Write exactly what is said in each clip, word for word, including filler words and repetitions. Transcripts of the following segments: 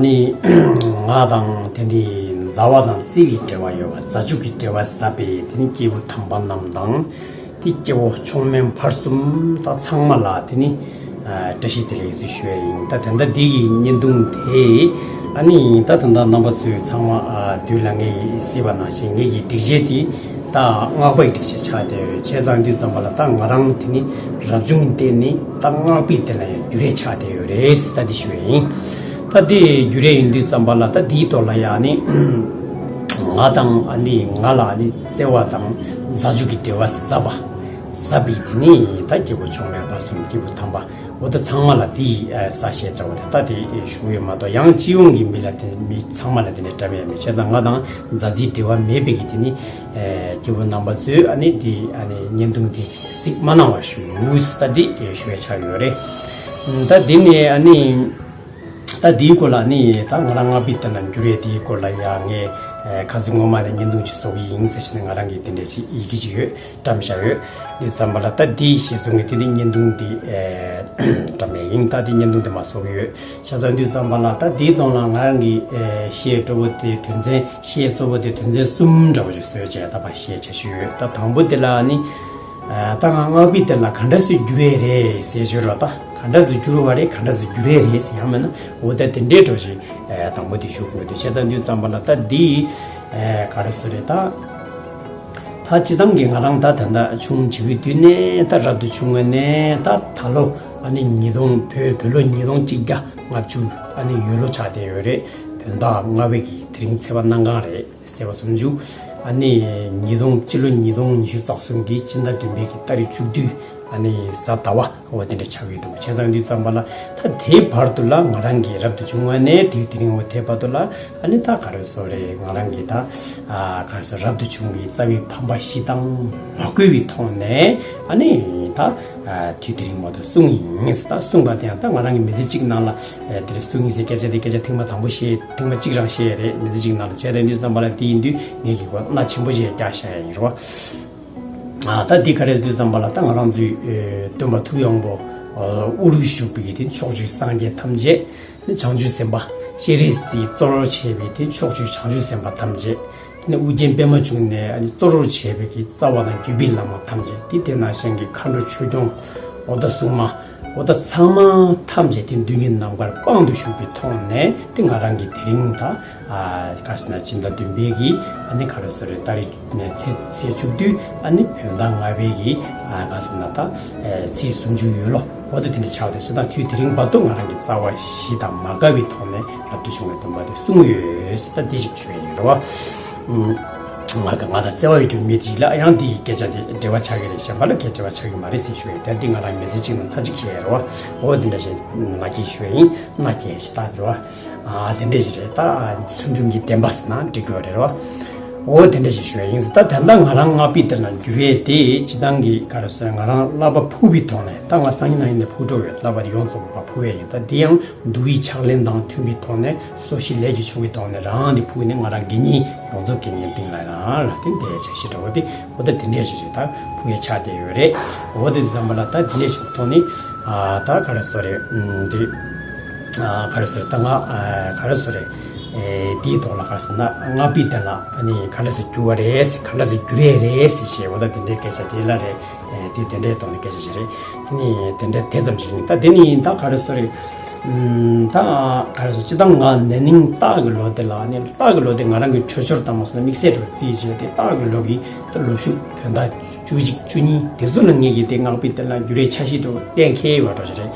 ནི་ང་དང་དེ་ནི་མཛའ་བ་དང་བརྩེ་བའི་འབྲེལ་བ་ཡོད་པ། མཛའ་གཅུགས་ཀྱི་འབྲེལ་བ་ཟབ་པའི་དེ་ནི་སྐྱེས་བུ་དམ་པ་རྣམས་དང་། དེ་སྐྱེ་བོ་མཆོག་དམན་ཕར་གསུམ་ད་ཚང་མ་ལ་དེ་ནི་ཨ་བཀྲ་ཤིས་བདེ་ལེགས་ཟེར་ཞུ་ཡ་ཡིན། ད་དེ་འདྲ་འདི་ཡི་བརྙན་ཐུང་དེ་ཨ་ནི་ད་ད་ལྟ་རྣམ་པ་ཚོས་ཚང་མ་ཨ་དུས་ལ་ངས་གཟིགས་པ་ནང་བཞིན་ངེད་ཀྱི་སྒྲིག་ཆས་དེ་ད་སྔགས་པའི་སྒྲིག་ཆས་ཆགས་བསྡད་ཡོད་རེད། བྱས་ཙང་དུས་ཙམ་པ་ལ་ད་ང་རང་དེ་ནི་རབ་བྱུང་གི་སྟེང་ནས་ད་སྔགས་པའི་སྟེང་ལ་ཡང་རྒྱུ་རས་ཆགས་བསྡད་ཡོད་རེད་ཟེར་ད་འདི་ཞུ་ཡ་ཡིན། ད་དེ་རྒྱུ་རས་ཡིན་དུས་ཙམ་པ་ལ་ད་འདིའི་ཐོག་ལ་ཡང་ནི་ང་དང་ཨ་ནི་ང་ལ་ཨ་ནི་བརྩེ་བ་དང་མཛའ་གཅུགས་ཀྱི་འབྲེལ་བ་ཟབ་པ་ཟབ་པའི་དེ་ནི་ད་སྐྱེ་བོ་མཆོག་དམན་ཕར་གསུམ་སྐྱེས་བུ་དམ་པ་འོ་ད་ཚང་མ་ལ་དེ་ཡི་ས་བཤད་འདྲ་བོ་དེ་ད་དེ་ཞུ་ཡོད་མ་གཏོགས། ཡང་སྤྱི་ཡོངས་ཀྱི་མི་ལ་དེ་མི་ཚང་མ་ལ་དེ་ནས་འདྲ་མེད་མི་བྱས་ཙང་ང་དང་མཛའ་བརྩེའི་འབྲེལ་བ་མེད་པའི་གི་དེ་ནི་སྐྱེ་བོ་རྣམ་པ་ཚོས་ཨ་ནི་དེ་ཨ་ནི་བརྙན་ཐུང་དེ་གཟིགས་མ་གནང་བ་ཞུ་ད་དེ་ཞུ་ཡ་ཆགས་ཡོད་རེད། ད་དེ་ནས་ཨ་ནི། ད་འདིའི་སྐོར་ལ་ནི་ད་ང་རང་སྔགས་པའི་སྟེང་ལ་འགྱུར་ཡས་དེའི་སྐོར་ལ་ཡང་ངས་ཨེ་ཁ་སང་སྔོན་མ་ནས་བརྙན་ཐུང་ཅིག་བཟོ་གི་ཡིན་ཟེར་བྱས་ནས་ང་རང་གིས་དེ་འདྲས་ཞིག་ཡི་གེ་ཅིག་ཡོད་བཀྲམ་བཞག་ཡོད། འདི་ཙམ་པ་ལ་ད་འདི་ཞེས་གསུང་གི་དེ་འདི་བརྙན་ཐུང་འདི་ཨེ་བཀྲམ་ཡས་ཡིན། ད་འདི་བརྙན་ཐུང་འདི་མ་བཟོ་གི་ཡོད། བྱས་ཙང་འདི་ཙམ་པ་ལ་ད་འདིའི་སྟེང་ལ་ང་རང་གིས་ཨེ་བཤད་གཙོ་བོ་དེ་དོན་ཚན་བཤད་གཙོ་བོ་དེ་དོན་ཚན་གསུམ་འདྲ་བོ་ཞིག་བཟོས་བྱས་ད་ཕར་བཤད་བྱ་ཞུས་ཡོད། ད་དང་པོ་དེ་ལ་ནི། ཨ་ད་ང་སྔགས་པའི་སྟེང་ལ་ག་འདྲ་སེ་འགྱུར་ཡས་རེད་ཟེར་ཞུ་རོགས། ད་ག་འདྲ་སེ་འགྱུར་བ་རེད། ག་འདྲ་སེ་འགྱུར་ཡས་རེད་ཟེར་ཡང་མིན་ན་འོ་ད་དེ་འདྲའི་འགྲོ་ཞིག་ཨ་དང་པོ་དེ་ཞུ་དགོས་དེ་བཤད་སྟངས་དུས་ཙམ་པ་ལ་ད་འདི་ཨ་ག་རེ་ཟེར་རེད། ད་ད་སྤྱི་བཏང་གི་ང་རང་ད་ད་ལྟ་ཆུང་བྱིས་པའི་དུས་ནས་ད་རབ་ཏུ་བྱུང་བ་ནས་ད་ད་ལོ་ཨ་ནི་ཉིས་སྟོང་བོད་བོད་ལོ་ཉིས་སྟོང་གཅིག་བརྒྱ་ལྔ་བཅུ་ཨ་ནི་ཡོད་ལོ་ཆགས་བསྡད་ཡོད་རེད། བོད་ཟླ་ལྔ་པའི་གི་དེ་རིང་ཚེས་པ་གནམ་གང་རེད། ཟེར་བ་སུམ་ཅུ། ཨ་ནི་ཉིས་སྟོང་སྤྱི་ལོ་ཉིས་སྟོང་ཉི་ཤུ་རྩ་གསུམ་གྱི་སྤྱི་ཟླ་བདུན་པའི་གི་ཏ་རིག་བཅུ་བདུན། ཨ་ནི་གཟའ་ཟླ་བ་འོ་དེ་འདྲ་ཆགས་ཀྱི་འདུག་བྱས་ཙང་དུས་ཙམ་པ་ལ་ད་དེའི་བར་དུ་ལ་ང་རང་གི་རབ་ཏུ་བྱུང་བ་ནས་དེའི་དེ་རིང་འོ་དེའི་བར་དུ་ལ་ཨ་ནི་ད་ག་རེ་ཟེར་རེད། ང་རང་གི་ད་ཨ་ག་རེ་ཟེར་རབ་ཏུ་བྱུང་བའི་རྩ་བའི་ཕམ་པ་བཞི་དང་མ་བསྐུལ་བའི་ཐོག་ནས་ཨ་ནི་ད། ཨ་དུས་དེ་རིང་མ་གཏོགས་གསུང་ཡིན་ཟེར། ད་གསུངས་པ་དེ་ཡང་ད་ང་རང་གི་མི་ཚེ་གཅིག་ནང་ལ་ཨ་དེ་རིང་གསུང་ཡིན་ཟེར་སྐད་ཆ་དེ་སྐད་ཆ་ཐེངས་མ་དང་པོ་བཤད་ཐེངས་མ་གཅིག་རང་བཤད་རེད། མི་ཚེ་གཅིག་ནང་ལ་བྱས་དེ་དུས་ཙམ་པ་ལ་དེ་ཡིན་དུས་ངེད་ཀྱི་གོ་གནད་ཆེན་པོ་ཞིག་བཀྱག་བཞག་ཡ་ཡིན་རེད་བ། ཨ་ད་འདི་ག་རེ་དུས་ཙམ་པ་ལ་ད་ང་རང་ཚོའི་ཨ་སྟོན་པ་ཐུབ་དབང་པོ་ཨ་དབུ་རུ་བཞུགས་པའི་དེ་ཕྱོགས་བཅུའི་སངས་རྒྱས་ཐམས་ཅད་བྱང་ཆུབ་སེམས་དཔའ་སྤྱན་རས་གཟིགས་གཙོ་བོར་བྱས་པའི་དེ་ཕྱོགས་བཅུའི་བྱང་ཆུབ་སེམས་དཔའ་ཐམས་ཅད། དེ་ནས་ཨུ་རྒྱན་པད་མ་འབྱུང་གནས་ཨ་ནི་གཙོ་བོར་བྱས་པའི་གི་རྩ་བ་དང་བརྒྱུད་པའི་བླ་མ་ཐམས་ཅད་དེ་དེ་ནང་བཞིན་གྱི་མཁའ་འགྲོ་ཆོས་སྐྱོང་འོ་ད་སྲུང་མ་འོ་ད་ཚང་མ་ཐམས་ཅད་དེ་མདུན་གྱི་ནམ་མཁར་དཔང་དུ་བཞུགས་པའི་ཐོག་ནས་དེ་ང་རང་གི་དེ་རིང་ད་ཨ་ག་རེ་ཟེར་ན་སྤྱི་ཟླ་བདུན་པའི་གི་ཨ་ནི་ག་རེ་ཟེར་རེད། ཏ་རིག་ཚེས་ཚེས་བཅུ་བདུན་ཨ་ནི་བོད་ཟླ་ལྔ་པའི་གི་ཨ་ག་རེ་ཟེར་ན་ད་ཨ་ཚེས་སུམ་ཅུ་ཡོད་ལོ། འོ་ད་དེ་འདྲ་ཆགས་ཏེ་ཕྱི་ཟླ་དུས་དེ་རིང་བར་དུ་ང་རང་གི་རྩ་བ་བཞི་དང་མ་འགལ་བའི་ཐོག་ནས་རབ་ཏུ་བྱུང་བའི་སྟོན་པ་དེ་གསུངས་ཡོད་ཟེར། ད་འདི་ཞིག་ཞུ་ཡ་ཡིན་རེད་བ། ང་ང་དང་བརྩེ་བ་ཡོད་རྒྱུ་མི་ཞིག་ལ་ཡང་འདི་ཡི་སྐད་ཆ་དེ་འབྲེལ་བ་ཆགས་ཀྱི་རེད། གཞན་པ་ལ་སྐད་འབྲེལ་བ་ཆགས་ཀྱི་མ་རེད་ཟེར་ཞུ་ཡ་ཡིན། ད་འདི་ང་རང་མི་ཚེ་གཅིག་ནང་ཚར་གཅིག་བཤད་ཡ་རེད་བ། འོ་དེ་འདྲ་ཞིག་ང་གིས་ཞུ་ཡ་ཡིན། ང་སྐད་ཞིག་ད་རེད་བ། ཨ་དེ་འདྲ་ཞིག་རེད། ད་ཚུལ་ཁྲིམས་ཀྱི་བདེན་པ་ཟེར་ན་འགྲིག་གི་རེད་བ། འོ་དེ་འདྲ་ཞིག་ཞུ་ཡ་ཡིན། ད་ད་ལྟ་ང་རང་སྔགས་པའི་སྟེང་ལ་འགྱུར་བའི་དེ་སྤྱི་བཏང་གི་ག་རེ་ཟེར། ང་རང་བསླབ་པ་ཕུག་པའི་ཐོག་ནས་ད་ང་སང་ཉིན་གནངས་ཉིན་ནས་ཕུག་འགྲོ་ཡོད། བསླབ་པ་དེ་ཡོངས་རྫོགས་པ་ཕུག་ཡས་ཡིན། ད་དེ་ཡང་འདུལ་བའི་ཕྱག་ལེན་དང་མཐུན་པའི་ཐོག་ནས་སོ་སྐྱེ་ལས་ཀྱི་ཆུང་བའི་ཐོག་ནས་རང་དེ་ཕུག་ནས་ང་རང་དགེ་བསྙེན་ཡོངས་རྫོགས་དགེ་བསྙེན་སྟེང་ལ་རང་ལ་དེ་འདས་ཆ་ཤི་འདྲ་བོ་དེ་འོ་ད་དེ་འདྲས་ཞིག་རེད། ད་ཕུག་ཡས་ཆགས་བསྡད་ཡོད་རེད། འོ་དེ་ཙམ་པ་ལ་ད་དེ་འདྲས་ཞིག་ཐོག་ནས་ཨ་ད་ག་རེ་ཟེར་རེད། ཨུམ་དེ། ཨ་ག་རེ་ཟེར། ད་ང་ཨ་ག་རེ་ཟེར་རེད། ཨེ་དེའི་ཐོག་ལ་ག་རེ་ཟེར་ན་སྔགས་པའི་སྟེང་ལ་ཨ་ནི་ག་འདྲ་ཟེར་འགྱུར་བ་རེད་ཟེར། ག་འདྲ་ཟེར་འགྱུར་ཡས་རེད་ཟེར་བཤད། འོ་ད་དེ་འདྲའི་སྐད་ཆ་དེ་ལ་རེད། ཨེ་དེ་དེ་འདྲའི་ཐོག་ནས་སྐད་ཆ་ཞིག་རེད། དེ་ནི་དེ་འདྲ་དེ་ཙམ་ཞིག་ཡིན། ད་དེ་ནི་ད་ག་རེ་ཟེར་རེད། ཨུམ་ད་ག་རེ་ཟེར། སྤྱི་བཏང་ང་ན་ནིང་སྟག་གི་ལོ་དེ་ལ་ནི་སྟག་གི་ལོ་དེ་ང་རང་གི་འཕྲོད་སྦྱོར་དང་མ་སོང་ན་དམིགས་བསལ་འགྲོ་རྩིས་བྱས་ཏེ་སྟག་གི་ལོ་གི་ད་ལོ་ཕྱུགས་བོད་ཟླ་བཅུ་གཅིག་བཅུ་གཉིས་དེ་ཚོ་ལ་ངེད་ཀྱིས་དེ་སྔགས་པའི་སྟེང་ལ་འགྱུར་བའི་ཆ་ཤས་འགྲོ་གཏན་འཁེལ་བ་འགྲོ་ཞིག་རེད།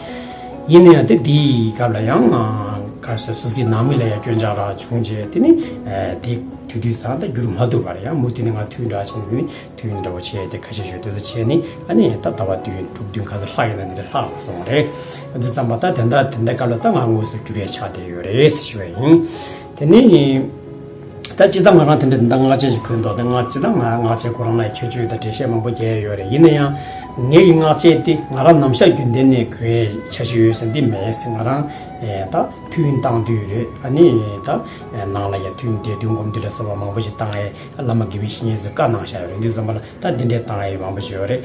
ཡིན་ན་ཡང་དེ་དེའི་སྐབས་ལ་ཡང་ག་རེ་ཟེར། སོ་སོའི་ནང་མི་ལ་ཡང་སྐྱོན་ཆ་རག་བྱུང་རྗེས་དེ་ནི་དེ་དུས་དུས་ཙང་ད་འགྱུར་མ་ཐུབ་པར་ཡང་མུ་མཐུད་ནས་ང་དུས་འདྲ་བྱས་ནས་དེ་ནི་དུས་འདྲ་བོ་བྱས་ཏེ་ཁ་ཤས་ཤོད་དེ་ཚོ་བྱས་ནས་ཨ་ནི་ད་ཟླ་བ་བདུན་དྲུག་བདུན་ག་ཚོད་ལྷག་ཡོད་ན་དེ་འདྲ་ལྷག་སོང་རེད། དེ་ཙམ་པ་ད་དེ་འདྲ་དེ་འདྲ་སྐབས་ལ་ད་ང་དངོས་སུ་འགྱུར་ཡས་ཆགས་བསྡད་ཡོད་རེད་ཟེར་ཞུ་བ་ཡིན། དེ་ནི། ད་སྤྱིར་བཏང་ང་རང་དེ་འདྲ་དེ་འདྲ་སྔགས་ཆས་ཤིག་གོན་འདུག་དེ་ང་སྤྱིར་བཏང་ང་སྔགས་ཆས་ཁོ་རང་ལ་ཁྱད་ཆོས་དང་འགྲེལ་བཤད་མང་པོ་རྒྱག་ཡ་ཡོད་རེད། ཡིན་ན་ཡང་ངེད་ཀྱི་སྔགས་ཆས་དེ་ང་རང་ནམ་ཞག་རྒྱུན་ལྡན་ནས་གོན་ཡའི་ཆ་ཤས་ཡོད་ཟེར་འདི་མེད་ཟེར། ང་རང་ཨེ་ད་ ཐུན་བཏང་དུས་རེད། ཨ་ནི་ད་ནང་ལ་ཡ་ཐུན་བསྡད་དུས་སྒོམ་དུས་ལ་སོགས་པ་མང་པོ་ཞིག་བཏང་ཡས་བླ་མ་དགེ་བའི་བཤེས་གཉེན་ཚོས་བཀའ་གནང་བཞག་ཡོད་རེད། འདི་ཙམ་པ་ལ་ད་འདི་འདྲའི་བཏང་ཡས་མང་པོ་ཞིག་ཡོད་རེད།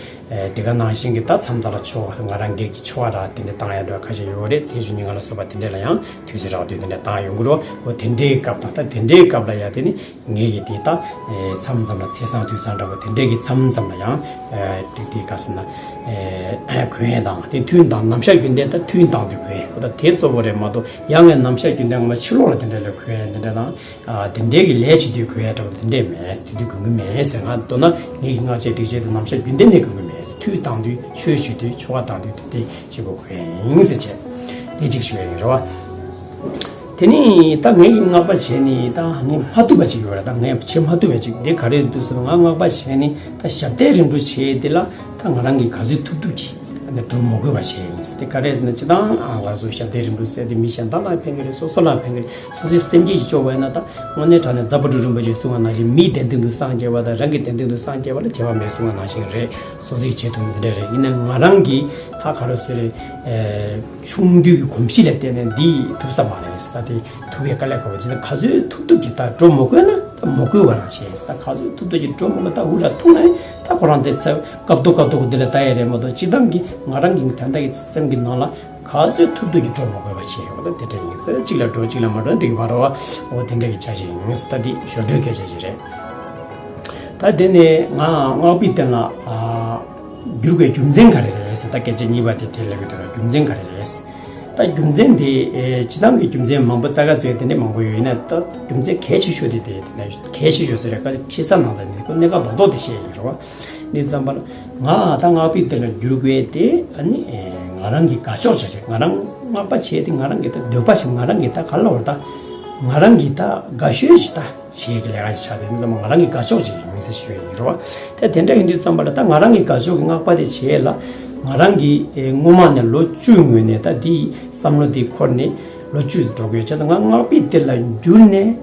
དེ་ག་ནང་བཞིན་གྱི་ད་མཚམས་མཚམས་ལ་ཆོ་ག་ང་རང་སྒེར་གྱི་ཆོ་ག་ར་དེ་འདྲ་བཏང་ཡས་འདྲ་ཁ་ཤས་ཡོད་རེད། ཚེས་བཅུ་ཉིན་ག་ལ་སོགས་པ་དེ་འདྲ་ལ་ཡང་དུས་ཚོད་རག་དུས་དེ་འདྲ་བཏང་ཡོང་གི་རེད། འོ་དེ་འདྲའི་སྐབས་དང་ད་དེ་འདྲའི་སྐབས་ལ་ཡ་དེ་ནི་ངེད་ཀྱིས་དེ་ད་མཚམས་མཚམས་ལ་ཚེས་བཟང་དུས་བཟང་འདྲ་པོ་དེ་འདྲའི་གི་མཚམས་མཚམས་ལ་ཡང་དེ་དེ་ག་ཟེར་ན་གུང་ཡས་དང་དེ་ཐུན་དང་ནམ་ཞག་རྒྱུན་ལྡན་ད་ཐུན་བཏང་དུས་གུང་ཡས། འོ་ད་དེ་གཙོ་བོ་རེད་མ་གཏོགས་ཡང་ངས་ནམ་ཞག་རྒྱུན་ལྡན་ངོ་མ་ཕྱི་ལོགས་ལ་དེ་འདྲ་ལ་གུང་ཡས་དེ་འདྲ་དང་། ཨ་དེ་འདྲའི་གི་ལས་བྱེད་དུས་གུང་ཡས་འདྲ་པོ་དེ་འདྲས་མེད། དེ་དུས་གུང་གི་མེད་ཟེར། ང་མདོར་ན་ངེད་ཀྱི་སྔགས་ཆས་སྒྲིག་ཆས་དེ་ནམ་ཞག་རྒྱུན་ལྡན་ནས་གུང་གི་མེད། ཐུན་བཏང་དུས་ཆོས་ཞུ་དུས་ཆོ་ག་བཏང་དུས་དེ་འདྲས་གཅིག་པོ་གུང་ཡས་ཡིན་ཟེར་བྱས་དེ་གཅིག་ཞུ་ཡས་ཡིན་རེད་བ། དེ་ནས་ད་ངེད་ཀྱི་སྔགས་པ་བྱས་ནས་ད་ངས་མ་ཐུབ་པ་ཅིག་ཡོད་རེད། ད་ངས་བྱེད་མ་ཐུབ་པ་ཅིག་དེ་ག་རེ་འདུག་ཟེར་ན། ང་སྔགས་པ་བྱས་ནས་ད་ཞབས་བརྟན་རིམ་གྲོ་བྱས་དེ་ལ་ད་ང་རང་གིས་ག་ཚོད་ཐུབ་ཐུབ་ཀྱིས་ཨ་ནི་སྒྲོ་མ་བཀོད་པ་བྱས་ཡིན། དེ་ག་རེ་ཟེར་ན་སྤྱིར་བཏང་ང་ཚོ་ཞབས་བརྟན་རིམ་གྲོ་ཟེར་དེ་མི་གཞན་དག་ལ་ཕན་གྱི་རེད། སོ་སོ་ལ་ཕན་གྱི་རེད། སོ་སོའི་སེམས་རྒྱུད་ཀྱི་སྐྱོ་བ་ཡིན་ན་ད་དངོས་གནས་དྲང་གནས་རྫ་དཔལ་སྤྲུལ་རིན་པོ་ཆེས་གསུངས་པ་ནང་བཞིན་མིའི་བདེན་དོན་དུ་སངས་རྒྱས་པ་དང་རང་གི་བདེན་དོན་དུ་སངས་རྒྱས་པ་ལ་ཁྱད་པར་མེད་གསུངས་པ་ནང་བཞིན་རེད། སོ་སོའི་བྱེད་ཐུབ་ནི་འདི་འདྲ་རེད། ཡིན་ན་ང་རང་གིས་ད་ག་རེ་ཟེར་རེད། ཆུང་དུས་ཀྱི་གོམས་གཤིས་ལ་བརྟེན་ནས་འདི་ཐུབ་ས་མ་རེད། ད་དེ་ཐུབ་པའི་དཀའ་ལས་ཁག་པོ་ཅིག་ད་ག་ཚོད་ཐུབ་ཐུབ་ཀྱིས་ད་སྒྲོ་མ་བཀོད་ན་ད་མ་བཀོད་པ་རང་བྱས། ད་ག་ཚོད་ཐུབ་ཐུབ་ཀྱིས་སྒྲོ་མ་བཀོད་ད་འུ་ར་ཐུག་ན་ནི་ད་ཁོ་རང་དེ་ཚེ་སྐབས་ཐོག་སྐབས་ཐོག་འདི་ལ་ལྟ་ཡ་རེད་མ་གཏོགས་སྤྱིར་བཏང་གི་ང་རང་གི་ད་ལྟ་གི་སེམས་ཀྱི་ནང་ལ་ག་ཚོད་ཐུབ་ཐུབ་ཀྱིས་སྒྲོ་མ་བཀོད་པ་བྱས་ཡོད། ད་དེ་འདྲ་ཡིན་ཟེར། གཅིག་ལ་འགྲོ་གཅིག་ལ་མ་འགྲོ་འགྲིག་པ་རེད་བ། འོ་དེ་འདྲ་གི་ཆ་ཞིག་ཡིན། ད་འདི་ཞོར་འཕྲོས་སྐད་ཆ་ཞིག་རེད། ད་དེ་ནས་ང་སྔགས་པའི་རྟེན་ལ་ཨ་བསྒྱུར་དགོས་རྒྱུ་མཚན་ག་རེ་རེད་ཟེར། ད་སྐད་ཆ་གཉིས་པ་དེ་དེ་ལབ་ཡོད་དུས་རྒྱུ་མཚན་ག་རེ་རེད། ད་རྒྱུ་མཚན་དེ་ཨེ་སྤྱིར་བཏང་གི་རྒྱུ་མཚན་མང་པོ་རྩ་ཁ་བཙལ་དེ་འདྲ་མང་པོ་ཡོད། ཡིན་ན་ད་རྒྱུ་མཚན་གལ་ཆེ་ཤོས་དེ་དེ་དེ་ནས་གལ་ཆེ་ཤོས་ཟེར་རེད། ཁ་ཕྱི་ས་ནང་ལ་ནི་ཁོ་གནད་འགག་རྡོག་རྡོག་དེ་བཤད་ཡིན་རེད་བ། འདི་ཙམ་པ་ལ་ང་ད་སྔགས་པའི་རྟེན་ལ་བསྒྱུར་དགོས་དེ་ཨ་ནི་ཨེ་ང་རང་གི་དགའ་ཕྱོགས་ཅིག་རེད། ང་རང་སྔགས་པ་བྱས་ཏེ་ང་རང་གི་ད་འདོད་པ་ཞིག་ང་རང་གི་ད་ག་ལ་བར་ད་ང་རང་གི་ད་དགའ་ཤོས་ཤིག་ད་བྱེད་ཀྱི་ལས་ཀ་ཞིག་ཆགས་ཏེ་འདི་ཙམ་པ་ང་རང་གི་དགའ་ཕྱོགས་ཅིག་ཡིན་ཟེར་ཞུ་ཡ་ཡིན་རེད་བ། ད་དེ་འདྲ་ཡིན་དུས་ཙམ་པ་ལ་ད་ང་རང་གི་དགའ་ཕྱོགས་ཀྱི་སྔགས་པ་དེ་བྱས་ལ་ང་རང་གི་ཨེ་སྔོན་མ་ནས་ལོ་བཅུའི་སྔོན་ནས་ད་འདི་བསམ་བློ་འདི་འཁོར་ནས་ལོ་བཅུ་འགྲོ་དགོས་བྱས་ད་ང་སྔགས་པའི་རྟེན་ལ་བསྒྱུར་ནས།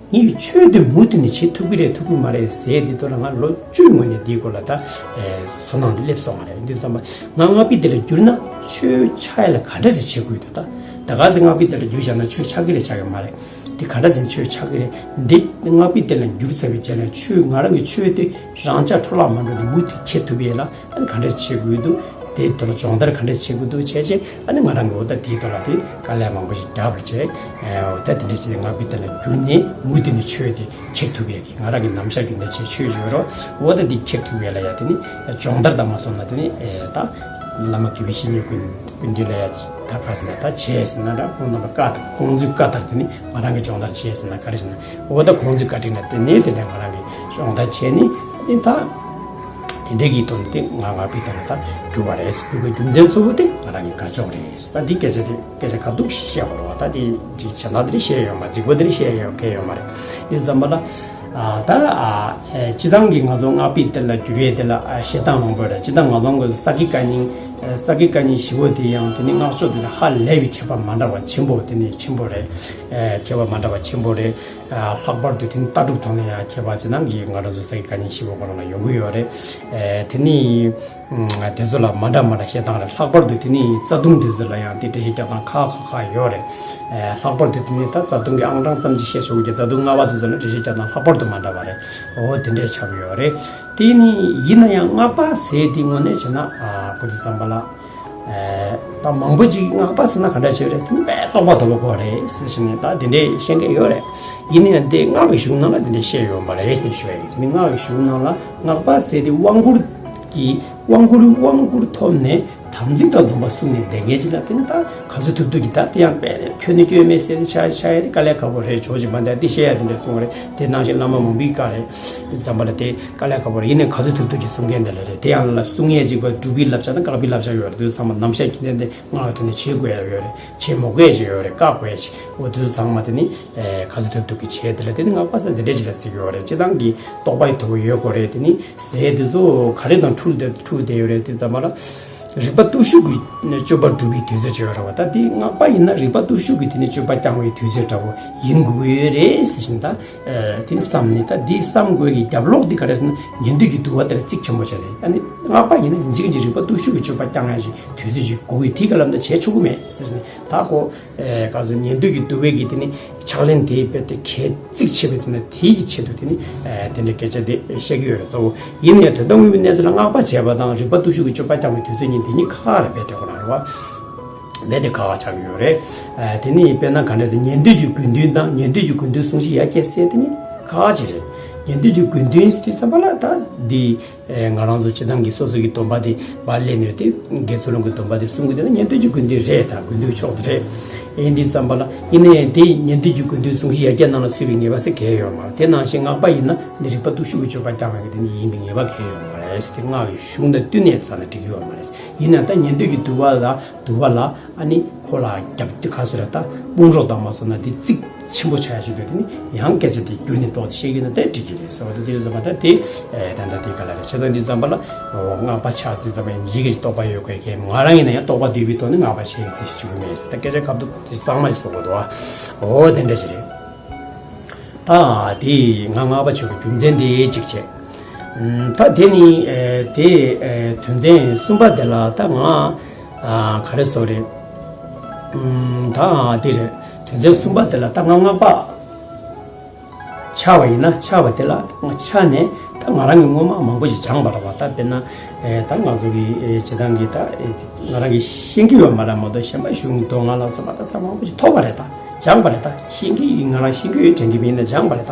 ངའི་ཆོས་དེ་མུ་མཐུད་ནས་བྱེད་ཐུབ་ཀྱི་རེད་ཐུབ་ཀྱི་མ་རེད་ཟེར་དེ་དོན་ལ་ང་ལོ་བཅུའི་སྔོན་ནས་འདིའི་སྐོར་ལ་ད་ཨེ་ཚོར་སྣང་འདི་སླེབས་སོང་བ་རེད། འདི་ཙམ་པ་ང་སྔགས་པའི་རྟེན་ལ་བསྒྱུར་ན་ཆོས་ཆགས་ཡ་ལ་ག་འདྲ་ཞིག་བྱེད་དགོས་འདུག་ད་ད་ག་ཟེ་སྔགས་པའི་རྟེན་ལ་བསྒྱུར་བཞག་ན་ཆོས་ཆགས་ཀྱི་རེད་ཆགས་ཀྱི་མ་རེད། འདི་ག་འདྲ་ཟེ་ཆོས་ཆགས་ཀྱི་རེད། འདི་སྔགས་པའི་རྟེན་ལ་བསྒྱུར་ཚར་བའི་རྗེས་ལ་ཆོས་ང་རང་གི་ཆོས་དེ་རང་འཇགས་འཕྲོ་བརླག་མ་འགྲོ་དེ་མུ་མཐུད་འཁྱེར་ཐུབ་ཡས་ལ། ཨ་ནི་ག་འདྲ་བྱེད་དགོས་འདུག་དེའི་ཐོག་ལ་སྦྱོང་བརྡར་ག་འདྲ་བྱེད་དགོས་འདུག་བྱས་རྗེས་ཨ་ནི་ང་རང་གི་འོ་ད་དེའི་ཐོག་ལ་དེ་དཀའ་ལས་མང་པོ་ཞིག་བརྒྱབ་པ་བྱས། ཨ་འོ་ད་དེ་འདྲ་བྱས་ཏེ་སྔགས་པའི་རྟེན་ལ་བསྒྱུར་ནས་མུ་མཐུད་ནས་ཆོས་དེ་འཁྱེར་ཐུབ་ཡས་ཀྱི་ང་རང་གི་ནམ་ཞག་རྒྱུན་ལྡན་བྱས་ཆོས་ཡོད་རོགས་འོ་ད་དེ་འཁྱེར་ཐུབ་ཡས་ལ་ཡ་དེ་ནི་སྦྱོང་བརྡར་དང་མ་སོང་ན་དེ་ནི་ཨེ་ད་བླ་མ་དགེ་བའི་བཤེས་གཉེན་ཀུན་ཀུན་འདུས་ལ་ཡ་ད་ག་ཟེ་ན་ད་བྱས་ཟེར་ན་འདྲ་ཁོང་རྣམ་པ་བཀའ་ཁོང་ཚོའི་བཀའ་ལྟར་དེ་ནི་ང་རང་གི་སྦྱོང་བརྡར་བྱས་ཟེར་ན་ག་རེ་ཟེར་ན་འོ་ད་ཁོང་ཚོའི་བཀའ་དྲིན་ལ་བརྟེན་ནས་དེ་ནས་ང་རང་གི་སྦྱོང་བརྡར་བྱས་ནས་དེ་ད། དེ་འདྲའི་གི་དོན་དེ་ང་སྔགས་པའི་རྟེན་ལ་ད་གྱུར་པ་རེད། གྱུར་པའི་རྒྱུ་མཚན་གཙོ་བོ་དེ་ང་རང་གི་དགའ་ཕྱོགས་རེད། ད་འདི་སྐད་ཆ་དེ་སྐད་ཆ་ག་དུས་བཤད་པ་རེད་བ། ད་དེ་འདི་བྱས་ན་དེ་རིང་བཤད་ཡོད་མ་རེད། རྫིག་པོ་དེ་རིང་བཤད་ཡོད་གལ་ཡོད་མ་རེད། དེ་ཙམ་པ་ལ་ཨ་ད་ཨ་སྤྱིར་བཏང་གི་ང་ཚོ་སྔགས་པའི་རྟེན་ལ་བསྒྱུར་ཡས་དེ་ལ་ཨ་བཤད་སྟངས་མང་པོ་རེད། སྤྱིར་བཏང་ང་ཚོ་གི་ས་དགེ་བཀའ་རྙིང་ས་དགེ་བཀའ་རྙིང་བཞི་པོ་དེ་ཡང་དེ་ནི་སྔགས་ཕྱོགས་དེ་ལ་ཧ་ལས་པའི་ཁྱད་པར་མ་འདྲ་བ་ཆེན་པོ་དེ་ནི་ཆེན་པོ་རེད། ཨ་ཁྱད་པར་མ་འདྲ་བ་ཆེན་པོ་རེད། ལྷག་པར་དུ་དེ་ནི་ལྟ་གྲུབ་ཐོག་ནས་ཡང་ཁྱད་པར་ཅན་ནམ་གྱི་ང་རང་ཚོ་ས་དགེ་བཀའ་རྙིང་བཞི་པོ་ཁོ་རང་ལ་ཡོང་གི་ཡོད་རེད། དེ་ནི་དེ་ཚོ་ལ་མ་འདྲ་མ་འདྲ་བཤད་སྟངས་རེད། ལྷག་པར་དུ་དེ་ནི་རྩ་ལྟུང་དེ་ཚོ་ལ་ཡང་དེ་འགྲེལ་བཤད་རྒྱག་སྟངས་ཁག་ཁག་ཁག་ཡོད་རེད། ལྷག་པར་དུ་དེ་ནི་ད་རྩ་ལྟུང་གི་ཨང་གྲངས་ཙམ་ཅིག་བཤད་ཆོག་གི་རྩ་ལྟུང་ལྔ་པ་དེ་ཚོ་ལ་འགྲེལ་བཤད་རྒྱག་སྟངས་ལྷག་པར་དུ་མ་འདྲ་བ་རེད། འོ་དེ་འདྲས་ཆགས་ཀྱི་ཡོད་རེད། དེ་ནི་ཡིན་ན་ཡང་སྔགས་པ་ཟེར་དེ་དངོས་གནས་བྱས་ན་ཨ་གོ་དུས་ཙམ་པ་ལ། ད་མང་པོ་ཅིག་སྔགས་པ་ཟེར་ན་ག་འདྲ་བྱས་རེད། དེ་ནི་དཔེ་རྟོགས་པ་དོད་པོ་དགོས་རེད་ཟེར་བཞིན་ནས་ད་དེ་འདྲས་བཤད་མཁན་ཡོད་རེད། ཡིན་ན་ཡང་དེ་སྔགས་ཀྱི་གཞུང་ནང་ལ་དེ་འདྲས་བཤད་ཡོད་པ་རེད་ཟེར་ནས་ཞུ་ཡ་ཡིན། དེ་ནི་སྔགས་ཀྱི་གཞུང་ནང་ལ་སྔགས་པ་ཟེར་དེ་དབང་བསྐུར་གྱི་དབང་བསྐུར་དབང་བསྐུར་ཐོབ་ནས་དམ་ཚིག་དང་སྡོམ་པ་བསྲུངས་ནས་བསྡད་མཁན་ཅིག་ལ་དེ་ནི་ད་ག་ཚོད་ཐུབ་ཐུབ་ཀྱིས་ད་དེ་ཡང་དཔེ་ཁྱོན་ནས་སྐྱོན་མེད་ཟེར་ཆ་ཆ་ཡ་དེ་དཀའ་ལས་ཁག་པོ་རེད། ཇོ་བོ་རྗེ་མ་འདས་དེ་བཤད་ཡ་དེ་འདྲས་གསུངས་རེད། དེ་ནང་བཞིན་བླ་མ་མང་པོའི་བཀའ་རེད། དེ་ཙམ་པ་ལ་དེ་དཀའ་ལས་ཁག་པོ་རེད། ཡིན་ནའི་ག་ཚོད་ཐུབ་ཐུབ་ཀྱིས་གསུང་མཁན་དེ་ལ་རེད། དེ་ཡང་ལ་གསུང་ཡས་གཅིག་པ་སྒྲུབ་པའི་བསླབ་བྱ་དང་བཀག་པའི་བསླབ་བྱ་ཡོད་རེད། དུས་ཚང་མ་ནམ་ཞག་གི་ནས་དེ་སྔགས་དེ་ནས་བྱེད་དགོས་ཡ་ཡོད་རེད། བྱེད་མ་དགོས་ཡ་ཅིག་ཡོད་རེད། བཀག་དགོས་ཡ་ཅིག་འོ་དུས་ཚང་མ་དེ་ནི་ག་ཚོད་ཐུབ་ཐུབ་ཀྱིས་བྱས་དེ་ལ་དེ་ནི་སྔགས་པ་ཟེར་དེ་འདྲས་ཅིག་ལ་ཟེར་གྱི་ཡོད་རེད། སྤྱིར་བཏང་གི་རྟོགས་པ་ཡི་དོ་པོ་ཡོད་དགོས་རེད། དེ་ནི་ཟས་དེ་ཚོ་ག་རེ་དང་འཁྲུལ་དེ་འཁྲུལ་བསྡད་ཡོད་རེད། དེ་ཙམ་པ་ལ། རིག་པ་སྟོབས་ཤུགས་ཀྱིས་སྤྱོད་པ་སྒྲུབ་པའི་དུས་ཚོད་ཅིག་ཡོད་རེད་བ། ད་དེ་སྔགས་པ་ཡིན་ན་རིག་པ་སྟོབས་ཤུགས་ཀྱིས་དེ་ནས་སྤྱོད་པ་བསྐྱང་བའི་དུས་ཚོད་འདྲ་བོ་ཡིན་དགོས་ཀྱི་ཡོད་རེད་ཟེར་བཞིན། ད་དེ་བསམ་ནས། ད་འདི་བསམ་དགོས་ཀྱི་རྒྱབ་ལོགས་འདི་ག་རེ་ཟེར་ན། ཉན་ཐོས་ཀྱི་འདུལ་བ་དེ་ལ་རྩིག་ཆེན་པོ་བྱས་རེད། ཨ་ནི་སྔགས་པ་ཡིན་ན་ཡིན་གཅིག་གིན་གཅིག་རིག་པ་སྟོབས་ཤུགས་ཀྱིས་སྤྱོད་པ་བསྐྱང་ཡ་ཞིག་དུས་ཚོད་ཅིག་དགོས་ཀྱི། དེ་ག་ལ་ད་བྱས་ཆོག་གི་མེད་ཟེར་ནས། ད་ཁོ་ག་ཟེར། ཉན་ཐོས་ཀྱི་འདུལ་བའི་གི་དེ་ནི་ཕྱག་ལེན་དེ་རྦད་དེ་གལ་གཙིགས་ཆེ་བའི་ཐོག་ནས། དེའི་ཆེད་དུ་དེ་ནི་དེ་འདྲའི་སྐད་ཆ་དེ་བཤད་ཀྱི་ཡོད་རེད། གཙོ་བོ་ཡིན་ནའི་དོན་དམ་དངོས་པོའི་གནས་ཚུལ་ལ་སྔགས་པ་བྱས་པ་དང་རིག་པ་སྟོབས་ཤུགས་ཀྱིས་སྤྱོད་པ་བསྐྱང་བའི་དུས་ཚོད་གཉིས་དེ་གཉིས་ཁ་ཁ་རེད། རྦད་དེ་ཁོ་རང་རེད་བ། རྦད་དེ་ཁ་ཁ་ཆགས་ཀྱི་ཡོད་རེད། དེ་ནི་དཔེར་ན་ག་འདྲ་ཟེར། ཉན་ཐོས་ཀྱི་དགོས་འདུན་དང་ཉན་ཐོས་ཀྱི་དགོས་འདུན་ཟུང་ཞིག་ཡར་སྐྱེད་ཟེར་དེ་ནི་ཁ་ཁ་ཅིག་རེད། ཉན་ཐོས་ཀྱི་དགོས་འདུན་ཟེར་དུས་ཙམ་པ་ལ་ད་འདི། ཨེ། ང་རང་ཚོ་སྤྱིར་བཏང་གི་སོ་སོ་གི་སྡོམ་པ་དེ་མར་ལེན་ནས། དེ་དགེ་ཚུལ་སློང་གི་སྡོམ་པ་དེ་སྲུང་གི་ཡོད་ན་ཉན་ཐོས་ཀྱི་དགོས་འདུན་རེད། ད་དགོས་འདུན་མཆོག་དེ་རེད། ཡིན་དུས་ཙམ་པ་ལ། ཡིན་ནའི་དེ་ཉན་ཐོས་ཀྱི་དགོས་འདུན་ཟུང་ཞིག་ཡར་སྐྱེད་གནང་ལ་སོགས་པའི་ངེས་པ་ཟེར་གང་ཡང་ཡོད་མ་རེད། དེ་ནང་བཞིན་སྔགས་པ་ཡིན་ན་འདི་རིག་པ་སྟོབས་ཤུགས་ཀྱིས་སྤྱོད་པ་བསྐྱང་བའི་གི་དེ་ནི་ཡིན་པའི་ངེས་པ་གང་ཡང་ཡོད་མ་རེད། དེ་སྔགས་ཀྱི་གཞུང་དང་བསྟུན་ནས་ཙམ་ལ་འགྲིག་གི་ཡོད་མ་རེད། ཡིན་ན་ད་ཉན་ཐོས་ཀྱི་འདུལ་བ་ལ། འདུལ་བ་ལ། ཨ་ནི་ཁོ་ལ་རྒྱབ་དེ་ག་ཟེར་རེད། ད་དཔུང་རོགས་དང་མ་སོང་ན་དེ་རྩིག་ཆེན་པོ་ཆགས་ཡ་ཞིག་འདུག་དེ་ནི་ཡང་སྐད་ཆ་དེ་བསྒྱུར་ནས་ཏོག་ཙམ་བཤད་ཀྱི་ན་དེ་འགྲིག་གི་རེད་ཟེར་བ་དེ། དེ་ཙམ་པ་ད་དེ། ཨེ། ད་ད་དེ་ག་ལ་རེད། བྱས་ཙང་དེ་ཙམ་པ་ལ། འོ། སྔགས་པ་ཆགས་དུས་ཙམ་པ་ཡིན་གཅིག་གིན་གཅིག་རྟོགས་པ་ཡོད་དགོས་ཀྱི། ང་རང་ཡིན་ན་ཡང་རྟོགས་པ་འདུས་པའི་ཐོག་ནས་སྔགས་པ་བྱེད་ཟེར་ཞུ་གི་མེད་ཟེར། ད་སྐད་ཆ་ཁ་ཐུག་དེ་གཙང་མ་ཞིག་བཟོ་དགོས་འདུག་ཨ། འོ། དེ་འདྲ་ཞིག་རེད། ད་དེ་ང་སྔགས་པ་བྱེད་པའི་རྒྱུ་མཚན་དེ་གཅིག་བྱས། ཨམ། ད་དེ་ནི། ཨེ། དེ། ཨེ། དོན་ཚན་གསུམ་པ་དེ་ལ་ད་ང་། ཨ། ག་རེ་ཟེར་རེད། ཨམ། ད་དེ་རེད། དོན་ཚན་གསུམ་པ་དེ་ལ་ད་ང་སྔགས་པ་ཆགས་པ་ཡིན་ན། ཆགས་པ་དེ་ལ་ང་ཆགས་ནས་ད་ང་རང་གིས་སྔོན་མ་མང་པོ་ཞིག་སྦྱངས་པ་རེད་བ། ད་དཔེར་ན། ཨེ། ད་ང་ཚོ་གི། ཨེ། སྤྱིར་བཏང་གི་ད། ཨེ། ང་རང་གིས་ཤེས་ཀྱི་ཡོད་མ་རེད་མ་གཏོགས། གཞན་པ་གཞུང་མདོ་སྔགས་ལ་སོགས་པ་ད་ཚང་མ་མང་པོ་ཞིག་ཐོབ་པ་རེད། ད་སྦྱངས་པ་རེད། ད་ཤེས་ཀྱི་ཡིན། ང་རང་ཤེས་ཀྱི་ཡོད་དྲན་གྱི་མིན་ན་སྦྱངས་པ་རེད། ད་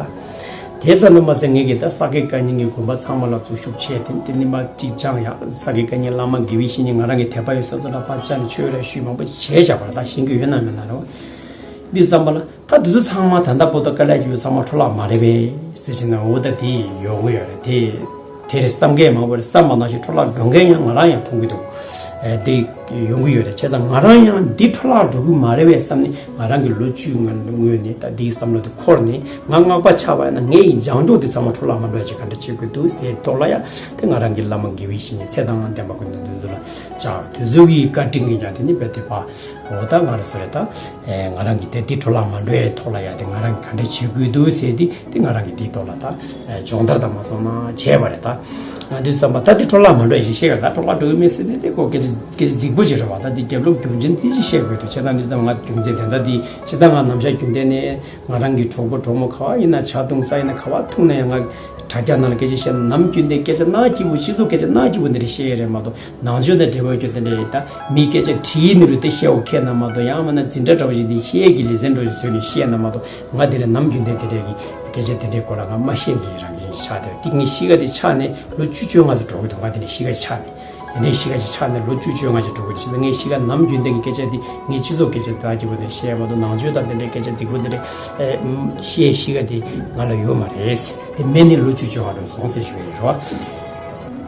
དེ་ཙམ་དུ་མ་ཟད་ངེད་ཀྱིས་ད་ས་དགེ་བཀའ་རྙིང་གི་དགོན་པ་ཚང་མ་ལ་འཛུལ་ཞུགས་བྱས། དེ་དེ་ནི་མ་གཅིག་སྦྱངས་ཡ། ས་དགེ་བཀའ་རྙིང་བླ་མ་དགེ་བའི་བཤེས་གཉེན་ང་རང་གི་དད་པ་ཡོད་ས་ཚོ་ལ་ཕར་བཅར་ནས་ཆོས་ར་ཞུས། མང་པོ་བྱས་བཞག་པ་རེད། ད་ཤེས་ཀྱི་ཡོད་ན་མེད་ན་རེད། འདི་ཙམ་པ་ལ། ད་དེ་ཚོ་ཚང་མ་ད་ལྟ་བར་དུ་དཀའ་ལས་བརྒྱབ་ཚང་མ་འཕྲོ་བརླག་མ་རེད་པས་ཟེར་བཞིན་ན། འོ། ད་དེ་ཡོང་གི་ཡོད་རེད། དེ་དེ་རེད་བསམ་མཁན་མང་པོ་རེད། བསམ་པ་ནང་བཞིན་འཕྲོ་བརླག་འགྲོ་མཁན་ཡང་ང་རང་ཡང་མཐོང་གི་འདུག་ཨེ། དེ་ཡོང་གི་ཡོད་རེད། བྱས་ཙང་ང་རང་ཡང་འདི་འཕྲོ་བརླག་འགྲོ་གི་མ་རེད་པས་བསམ་ནས། ང་རང་གི་ལོ་བཅུའི་སྔོན་ནས་ད་འདིའི་བསམ་བློ་དེ་འཁོར་ནས། ང་སྔགས་པ་ཆགས་པ་ཡིན་ན་ངའི་སྦྱངས་འཇུག་དེ་ཚང་མ་འཕྲོ་བརླག་མ་འགྲོ་ཡ་ཅིག་ག་འདྲ་བྱེད་དགོས་འདུག་ཟེར་ཐོག་ལ་ཡ། དེ་ང་རང་གི་བླ་མ་དགེ་བའི་བཤེས་གཉེན་ཚེ་དང་ལྡན་པ་དགོན་སྡེ་འདི་ཚོ་ལ་བཅར། དེ་ཚོ་གི་བཀའ་དྲིན་གྱིས་ཀྱང་དེ་ནི་རྦད་དེ་ཕར། འོ། ད་ང་རང་ཚོ་རེད། ད། ཨེ། ང་རང་གི་དེ་འདི་འཕྲོ་བརླག་མ་འགྲོ་ཡའི་ཐོག་ལ་ཡ། དེ་ང་རང་གིས་ག་འདྲ་བྱེད་དགོས་འདུག་ཟེར་དེ། དེ་ང་རང་གིས་དེའི་ཐོག་ལ་ད། ཨེ། སྦྱོང་བརྡར་དང་མ་སོང་ན་བྱས་པ་རེད། ད་ང་འདི་བསམ་པ། ད་འདི་འཕྲོ་བརླག་མ་འགྲོ་ཡ་ཞིག་བཤད་ག་ད་འཕྲོ་བརླག་འགྲོ་གི་མེད་ཟེར་ནས། དེ་ཁོ་སྐད་ཆ་སྐད་ཆ་རྫིག་པོ་ཞིག་རེད་བ། ད་འདི་རྒྱབ་ལོགས་རྒྱུ་མཚན་དེ་ཅིག་བཤད་དགོས་འདུག་བྱས་ཙང་འདི་ཙམ་ང་རྒྱུ་མཚན་དེ་འདྲ་འདི། སྤྱིར་བཏང་ང་ནམ་ཞག་རྒྱུན་ལྡན་ནས་ང་རང་གི་གྲོགས་པོ་གྲོགས་མོ་ག་བ་ཡིན་ན། ཇ་འཐུང་ས་ཡིན་ན། ག་བ་འཐུང་ན་ཡང་ང་དྲ་རྒྱ་ནང་ལ་སྐད་ཆ་བཤད་ན། ནམ་རྒྱུན་ལྡན་སྐད་ཆ་ནང་སྐྱིད་པོ། སྤྱི་ཚོགས་སྐད་ཆ་ནང་སྐྱིད་པོ་འདི་འདྲ་བཤད་ཡ་རེད་མ་གཏོགས། ནང་ཆོས་དང་འབྲེལ་བ་ཡོད་རྒྱུ་དེ་འདྲ་ཡིན། ད་མིའི་སྐད་ཆ་དྲིས་ནི་རུ་དེ་བཤད་འོ་ཁེལ་ན་མ་གཏོགས། ཡང་མིན་ན་འཛིན་གྲྭ་འདྲ་བོ་ཞིག་འདི་བཤད་ཀྱི་ལེ་ཚན་འདྲ་བོ་ཞིག་བཟོས་ནས་བཤད་ན་མ་གཏོགས། ང་དེ་ལས་ནམ་རྒྱུན་ལྡན་དེ་འདྲའི་གི་སྐད་ཆ་དེ་འདྲའི་སྐོར་ལ་ང་མ་བཤད་མཁན་རང་བཞིན་ཆགས་བསྡད། དེ་ངའི་གཤིས་ཀ་དེ་ཆགས་ནས་ལོ་བཅུ་བཅོ་ལྔ་ཙམ་འགྲོ་གི་འདུག་ང་དེ་འདྲའི་གཤིས་ཀ་ཆགས་ནས། དེ་འདྲའི་གཤིས་ཀ་ཅིག་ཆགས་ནས་ལོ་བཅུ་བཅོ་ལྔ་ཅིག་འགྲོ་གི་འདུག་ང་གཤིས་ཀ་ནམ་རྒྱུན་ལྡན་གྱི་སྐད་ཆ་དེ་ངའི་སྤྱི་ཚོགས་སྐད་ཆ་དེ་དག་གི་སྒོ་ནས་བཤད་མ་གཏོགས། ནང་ཆོས་དང་དེ་འདྲའི་སྐད་ཆ་རྫིག་པོ་དེ་འདྲའི་ཨེ་བཤད་གཤིས་ཀ་དེ་ང་ལ་ཡོད་མ་རེད། དེ་མེད་ནས་ལོ་བཅུ་བཅོ་ལྔ་འགྲོ་སོང་ཟེར་ཞུ་ཡི་རེད་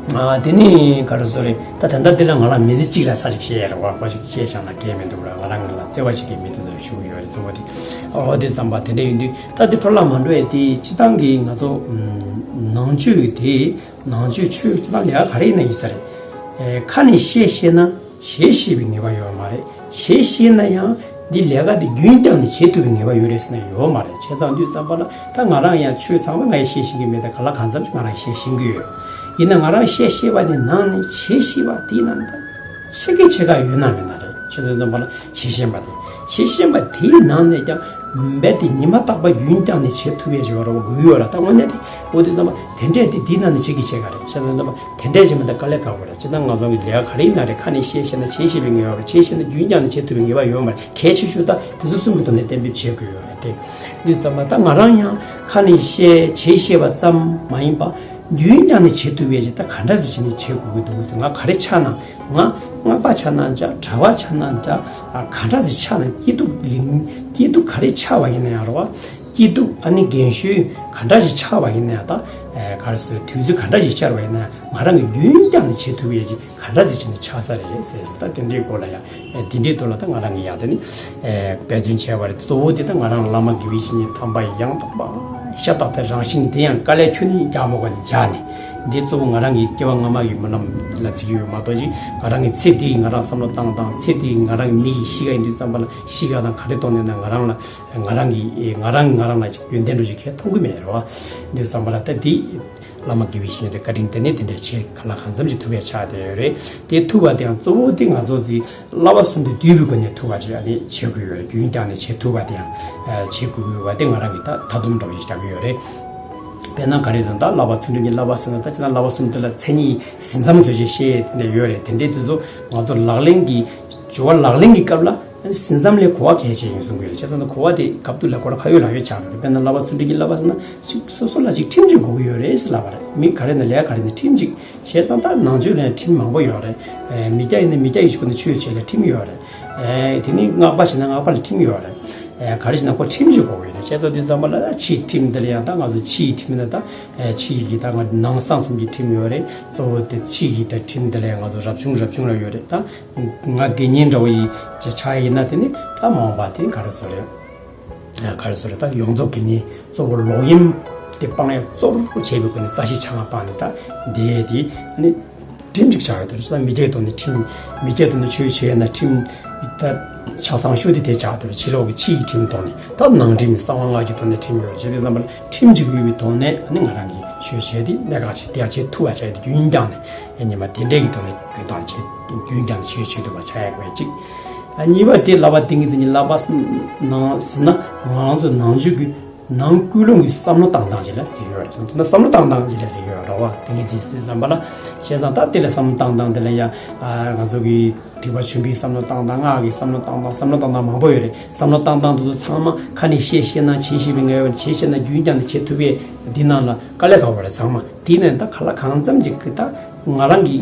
བ། ཨ། དེ་ནི་ག་རེ་ཟེར་རེད། ད་ད་ལྟ་འདི་ལ་ང་རང་མི་ཚེ་གཅིག་ལ་ས་ཞིག་བཤད་ཡ་རེད་བ། ཁོ་ཞིག་བཤད་བཞག་ན་སྐལ་མི་འདུག་ལ། ང་རང་ང་ལ་བརྩེ་བ་ཞིག་གི་མི་འདུག་ལ་ཞུ་གི་ཡོད་རེད། གཙོ་བོ་དེ། ཨོ། དེ་བསམ་པ་དེ་འདྲ་ཡིན་དུས། ད་འདི་འཕྲོ་བརླག་མ་འགྲོ་ཡ་དེ་སྤྱིར་བཏང་གི་ང་ཚོ་ནང་ཆོས་དེ། ནང་ཆོས་ཆོས་སྤྱིར་བཏང་ལས་ཀ་ག་རེ་ཡིན་ན་ཡིན་ས་རེད། ཨེ། ཁ་ནས་བཤད་ཤེས་ན་བྱེད་ཤེས་པའི་ངེས་པ་ཡོད་མ་རེད། བྱེད་ཤེས་ན་ཡང་འདི་ལས་ཀ་འདི་རྒྱུན་བསྐྱངས་ནས་བྱེད་ཐུབ་པའི་ངེས་པ་ཡོད་རེད་ཟེར་ན་ཡོད་མ་རེད། བྱས་ཙང་དུས་ཙམ་པ་ལ་ད་ང་རང་ཡང་ཆོས་ཚང་མ་ང་ཡང་བཤད་ཤེས་ཀྱི་མེད། ད་ག་ལ་གང་འཚམ་ཞིག་ང་རང་ཡང་བཤད་ཤེས་ཀྱི་ཡོད། ཡིན་ན་ང་རང་བཤད་ཤེས་པ་དེ་ནང་ནས་བྱེད་ཤེས་པ་དེའི་ནང་ནས་ད་ཆེ་གི་ཆེ་ག་ཡོད་ན་མེད་ན་རེད། བྱས་ཙང་དུས་ཙམ་པ་ལ། བྱེད་ཤེས་པ་དེ། བྱེད་ཤེས་པ་དེའི་ནང་ནས་ཀྱང་རྦད་དེ་ཉི་མ་རྟག་པར་རྒྱུན་བསྐྱངས་ནས་བྱེད་ཐུབ་ཡས་ཞིག་ཡོད་རེད་བ། དགོས་ཡོད་རེད། ད་དངོས་གནས་དེ། འོ། དེ་ཙམ་པ་དེ་འདྲས་དེ་དེའི་ནང་ནས་བྱེད་ཀྱི་བྱེད་ག་རེད། བྱས་ཙང་དུས་ཙམ་པ་དེ་འདྲས་བྱེད་མི་ད་དཀའ་ལས་ཁག་པོ་རེད། སྤྱིར་བཏང་ང་ཚོ་གི་ལས་ཀ་ག་རེ་ཡིན་ན་རེད། ཁ་ནས་བཤད་ཤེས་ན་བྱེད་ཤེས་པའི་ངེས་པ་རེད། བྱེད་ཤེས་ན་རྒྱུན་བསྐྱངས་ནས་བྱེད་ཐུབ་པའི་ངེས་པ་ཡོད་མ་རེད། གལ་ཆེ་ཤོས་ད་དེ་ཚོ་གསུམ་གྱི་ཐོག་ནས་གཏན་འབེབས་བྱེད་དགོས་ཡོད་རེད་དེ། དེ་ཙམ་པ་ད་ང་རང་ཡང་ཁ་ནས་བཤད། བྱེད་ཤེས་པ་ཙམ་མ་ཡིན་པ། རྒྱུན་བསྐྱངས་ནས་བྱེད་ཐུབ་ཡས་ཅིག་ད་ག་འདྲ་ཟིག་བྱས་ནས་བྱེད་དགོས་ཀྱི་འདུག་ཟེར། ང་ག་རེ་ཆགས་ན། ང་སྔགས་པ་ཆགས་ན་འདྲ། གྲྭ་པ་ཆགས་ན་འདྲ། ཨ། ག་འདྲ་ཟིག་ཆགས་ན། སྐྱིད་སྡུག་ལིང་། སྐྱིད་སྡུག་ག་རེ་ཆགས་པ་ཡིན་ན་ཡང་རེད་བ། སྐྱིད་སྡུག་ཨ་ནི་རྒན་ཤོས་ག་འདྲ་ཞིག་ཆགས་པ་ཡིན་ན་ཡང་། ད། ཨེ། ག་རེ་ཟེར། དུས་ཚོད་ག་འདྲ་ཞིག་ཤར་བ་ཡིན་ན་ཡང་ང་རང་གིས་རྒྱུན་བསྐྱངས་ནས་བྱེད་ཐུབ་ཡས་ཅིག་ག་འདྲ་ཟིག་བྱས་ནས་ཆགས་ས་རེད་ཟེར། ད་དེ་འདྲའི་སྐོར་ལ་ཡང་། ཨེ། དེ་འདྲའི་ཐོག་ལ་ད་ང་རང་གིས་ཡང་དེ་ནི། ཨེ། འབད་བརྩོན་བྱས་པ་རེད། གཙོ་བོ་དེ་ད་ང་རང་བླ་མ་དགེ་བའི་བཤེས་གཉེན་དམ་པ་ཡང་དག་པ་ཤ་སྟག་པའི་རང་བཞིན་དེ་ཡང་དཀའ་ལས་ཁྱོན་ནས་རྒྱག་མ་དགོས་ནས་སྦྱངས་ནས། འདི་གཙོ་བོ་ང་རང་གི་སྐྱེ་བ་སྔ་མ་གི་སྨོན་ལམ་ལ་བརྩི་གི་ཡོད་མ་གཏོགས་ཅིག་ང་རང་གི་ཚེ་འདི་ཡི་ང་རང་བསམ་བློ་བཏང་དང་ཚེ་འདི་ཡི་ང་རང་གི་མི་ཡི་གཤིས་ཀ་ཡིན་དུས་ཙམ་པ་ལ་གཤིས་ཀ་དང་ག་རེ་གཏོང་ནས་ན་ང་རང་ལ་ང་རང་གི་ང་རང་ང་རང་ལ་ཅིག་ཡོན་ཏན་འགྲོ་ཅིག་ཁས་མཐོང་གི་མེད་རེད་བ། འདི་ཙམ་པ་ལ་ད་འདི་བླ་མ་དགེ་བའི་བཤེས་གཉེན་དེ་བཀའ་དྲིན་དེ་ནས་དེ་འདྲའི་ཆེ་ག་ལ་གང་འཚམ་ཅིག་ཐུབ་ཡ་ཆགས་བསྡད་ཡོད་རེད། དེ་ཐུབ་པ་དེ་ཡང་གཙོ་བོ་དེ་ང་ཚོ་ཚོའི་བསླབ་པ་གསུམ་དེ་བསྡུས་པའི་སྒོ་ནས་ཐུབ་པ་ཅིག་ཨ་ནི་བྱེད་དགོས་ཡོད་རེད། རྒྱུན་བསྐྱངས་ནས་བྱེད་ཐུབ་པ་དེ་ཡང་བྱེད་དགོས་ཡོད་པ་དེ་ང་རང་གི་ད་མཐའ་སྡོམ་འདྲ་བོ་ཞིག་བཞག་གི་ཡོད་རེད། དཔེར་ན་ག་རེ་དང་ད་བསླབ་པ་ཚུལ་ཁྲིམས་ཀྱི་བསླབ་པ་ཟེར་ན་ད་བསླབ་པ་གསུམ་དེ་ལ་མཚན་ཉིད་ཟིན་མཚམས་བཟོ་བྱེད་བཤད་དེ་འདྲ་ཡོད་རེད། དེ་འདྲའི་དུས་སུ་ང་ཚོ་ལག་ལེན་གྱི་སྦྱོར་བ་ལག་ལེན་གྱི་སྐབས་ལ་ཟིན་མཚམས་ལས་གོ་བ་གལ་ཆེ་ཡིན་གསུང་གི་ཡོད་རེད། བྱས་ཙང་ད་གོ་བ་དེ་སྐབས་དུས་ལ་གོ་ན་ཁ་ཡོད་ལག་ཡོད་ཆགས་རེད། དཔེར་ན་བསླབ་པ་ཚུལ་ཁྲིམས་ཀྱི་བསླབ་པ་ཟེར་ན་ཅིག་སོ་སོ་ལ་ཅིག་ཁྲིམས་ཅིག་དགོས་ཀྱི་ཡོད་རེད་ཟེར་ལབ་པ་རེད། མི་ག་རེ་ན་ལས་ག་རེ་ན་ཁྲིམས་ཅིག་བྱས་ཙང་ད་ནང་ཆོས་ལ་ཁྲིམས་མང་པོ་ཡོད་རེད། མི་སྐྱ་ཡིན་ན་མི་སྐྱ་ཡི་ཁོ་ན་ཆོས་བྱེད་ལ་ཁྲིམས་ཡོད་རེད། དེ་ནི་སྔགས་པ་བྱས་ན་སྔགས་པ་ལ་ཁྲིམས་ཡོད་རེད། ག་རེ་བྱས་ན་ཁོ་ཁྲིམས་ཅིག་དགོས་ཀྱི་ཡོད་རེད། བྱས་ཙང་དུས་ཙམ་པ་ལ་ཕྱིའི་ཁྲིམས་འདི་ལ་ཡང་ད་ང་ཚོ་ཕྱིའི་ཁྲིམས་ནི་ད་ཕྱི་ཡི་གི་ད་ང་ནང་གསང་གསུམ་གྱི་ཁྲིམས་ཡོད་རེད། གཙོ་བོ་དེ་ཕྱི་ཡི་ད་ཁྲིམས་འདི་ལ་ཡང་ང་ཚོ་རབ་བྱུང་རབ་བྱུང་ལ་ཡོད་རེད། ད་ང་དགེ་བསྙེན་འདྲ་བོ་ཡི་ཆ་ཡིན་ན་དེ་ནི་ད་མ་འོངས་པ་དེ་ག་རེ་བཟོ་རེད། ག་རེ་བཟོ་རེད། ད་ཡོངས་རྫོགས་དགེ་བསྙེན་གཙོ་བོ་ལོག་གཡེམ་དེ་སྤང་ཡ་གཙོ་བོར་བྱས་པའི་སྒོ་ནས་རྩ་ཤེ་ཆང་ལ་སྤངས་ནས་ད་འདི་དེ་ནི་ཁྲིམས་ཅིག་ཆགས་ཡོད་དེ་རེད། ད་མི་སྐྱའི་ཐོག་ནས་ཁྲིམས། མི་སྐྱའི་ཐོག་ནས་ཆོས་བྱས་ན་ཁྲིམས་ད་ཆ་ཚང་ཤོས་དེ་དེ་ཆགས་དེ་རེད། ཕྱི་ལོགས་ཀྱི་ཕྱི་ཡི་ཁྲིམས་ཐོག་ནས་ད་ནང་ཁྲིམས་གསང་བ་སྔགས་ཀྱི་ཐོག་ནས་ཁྲིམས་ཡོད་རེད། བྱས་དུས་ཙམ་པ་ལ་ཁྲིམས་ཅིག་ཡོད་པའི་ཐོག་ནས་ཨ་ནི་ང་རང་གིས་ཆོས་བྱས་དེ་གནད་འགག་ཆེ་དེ་ཡང་བྱེད་ཐུབ་པ་བྱས་ཏེ་རྒྱུན་བསྐྱངས་ནས་ཨ་ནི་མ་དེ་འདྲའི་གི་ཐོག་ནས་རྒྱུན་བསྐྱངས་བྱེད་རྒྱུན་བསྐྱངས་ནས་ཆོས་བྱེད་ཐུབ་པ་བྱ་ཡ་དགོས་ཅིག་གཉིས་པ་དེ་བསླབ་པ་ཏིང་ངེ་འཛིན་གྱི་བསླབ་པ་ནང་ཟེར་ན་ང་ཚོ་ནང་ཆོས་ཀྱི་ནང་ཀུན་སློང་གི་བསམ་བློ་བཏང་སྟངས་ཅིག་ལ་ཟེར་གྱི་ཡོད་རེད། བསམ་བློ་བཏང་སྟངས་ཅིག་ལ་ཟེར་གྱི་ཡོད་རེད་བ། ཏིང་ངེ་འཛིན་ཟེར་དུས་ཙམ་པ་ལ་བྱས་ཙང་ད་དེ་ལ་བསམ་བློ་བཏང་སྟངས་དེ་ལ་ཡང་ང་ཚོ་གི་ཐེག་པ་ཆེན་པོའི་བསམ་བློ་བཏང་སྟངས། སྔགས་ཀྱི་བསམ་བློ་བཏང་སྟངས། བསམ་བློ་བཏང་སྟངས་མང་པོ་ཡོད་རེད། བསམ་བློ་བཏང་སྟངས་དེ་ཚོ་ཚང་མ་ཁ་ནས་བཤད་ཤེས་ན་བྱེད་ཤེས་པའི་ངེས་པ་བྱེད་ཤེས་ན་རྒྱུན་བསྐྱངས་ནས་བྱེད་ཐུབ་པའི་འདི་ནང་ལ་དཀའ་ལས་ཁག་པོ་རེད་ཚང་མ། དེ་ནས་ད་ག་ལ་གང་འཚམ་ཅིག་གི་ད་ང་རང་གི་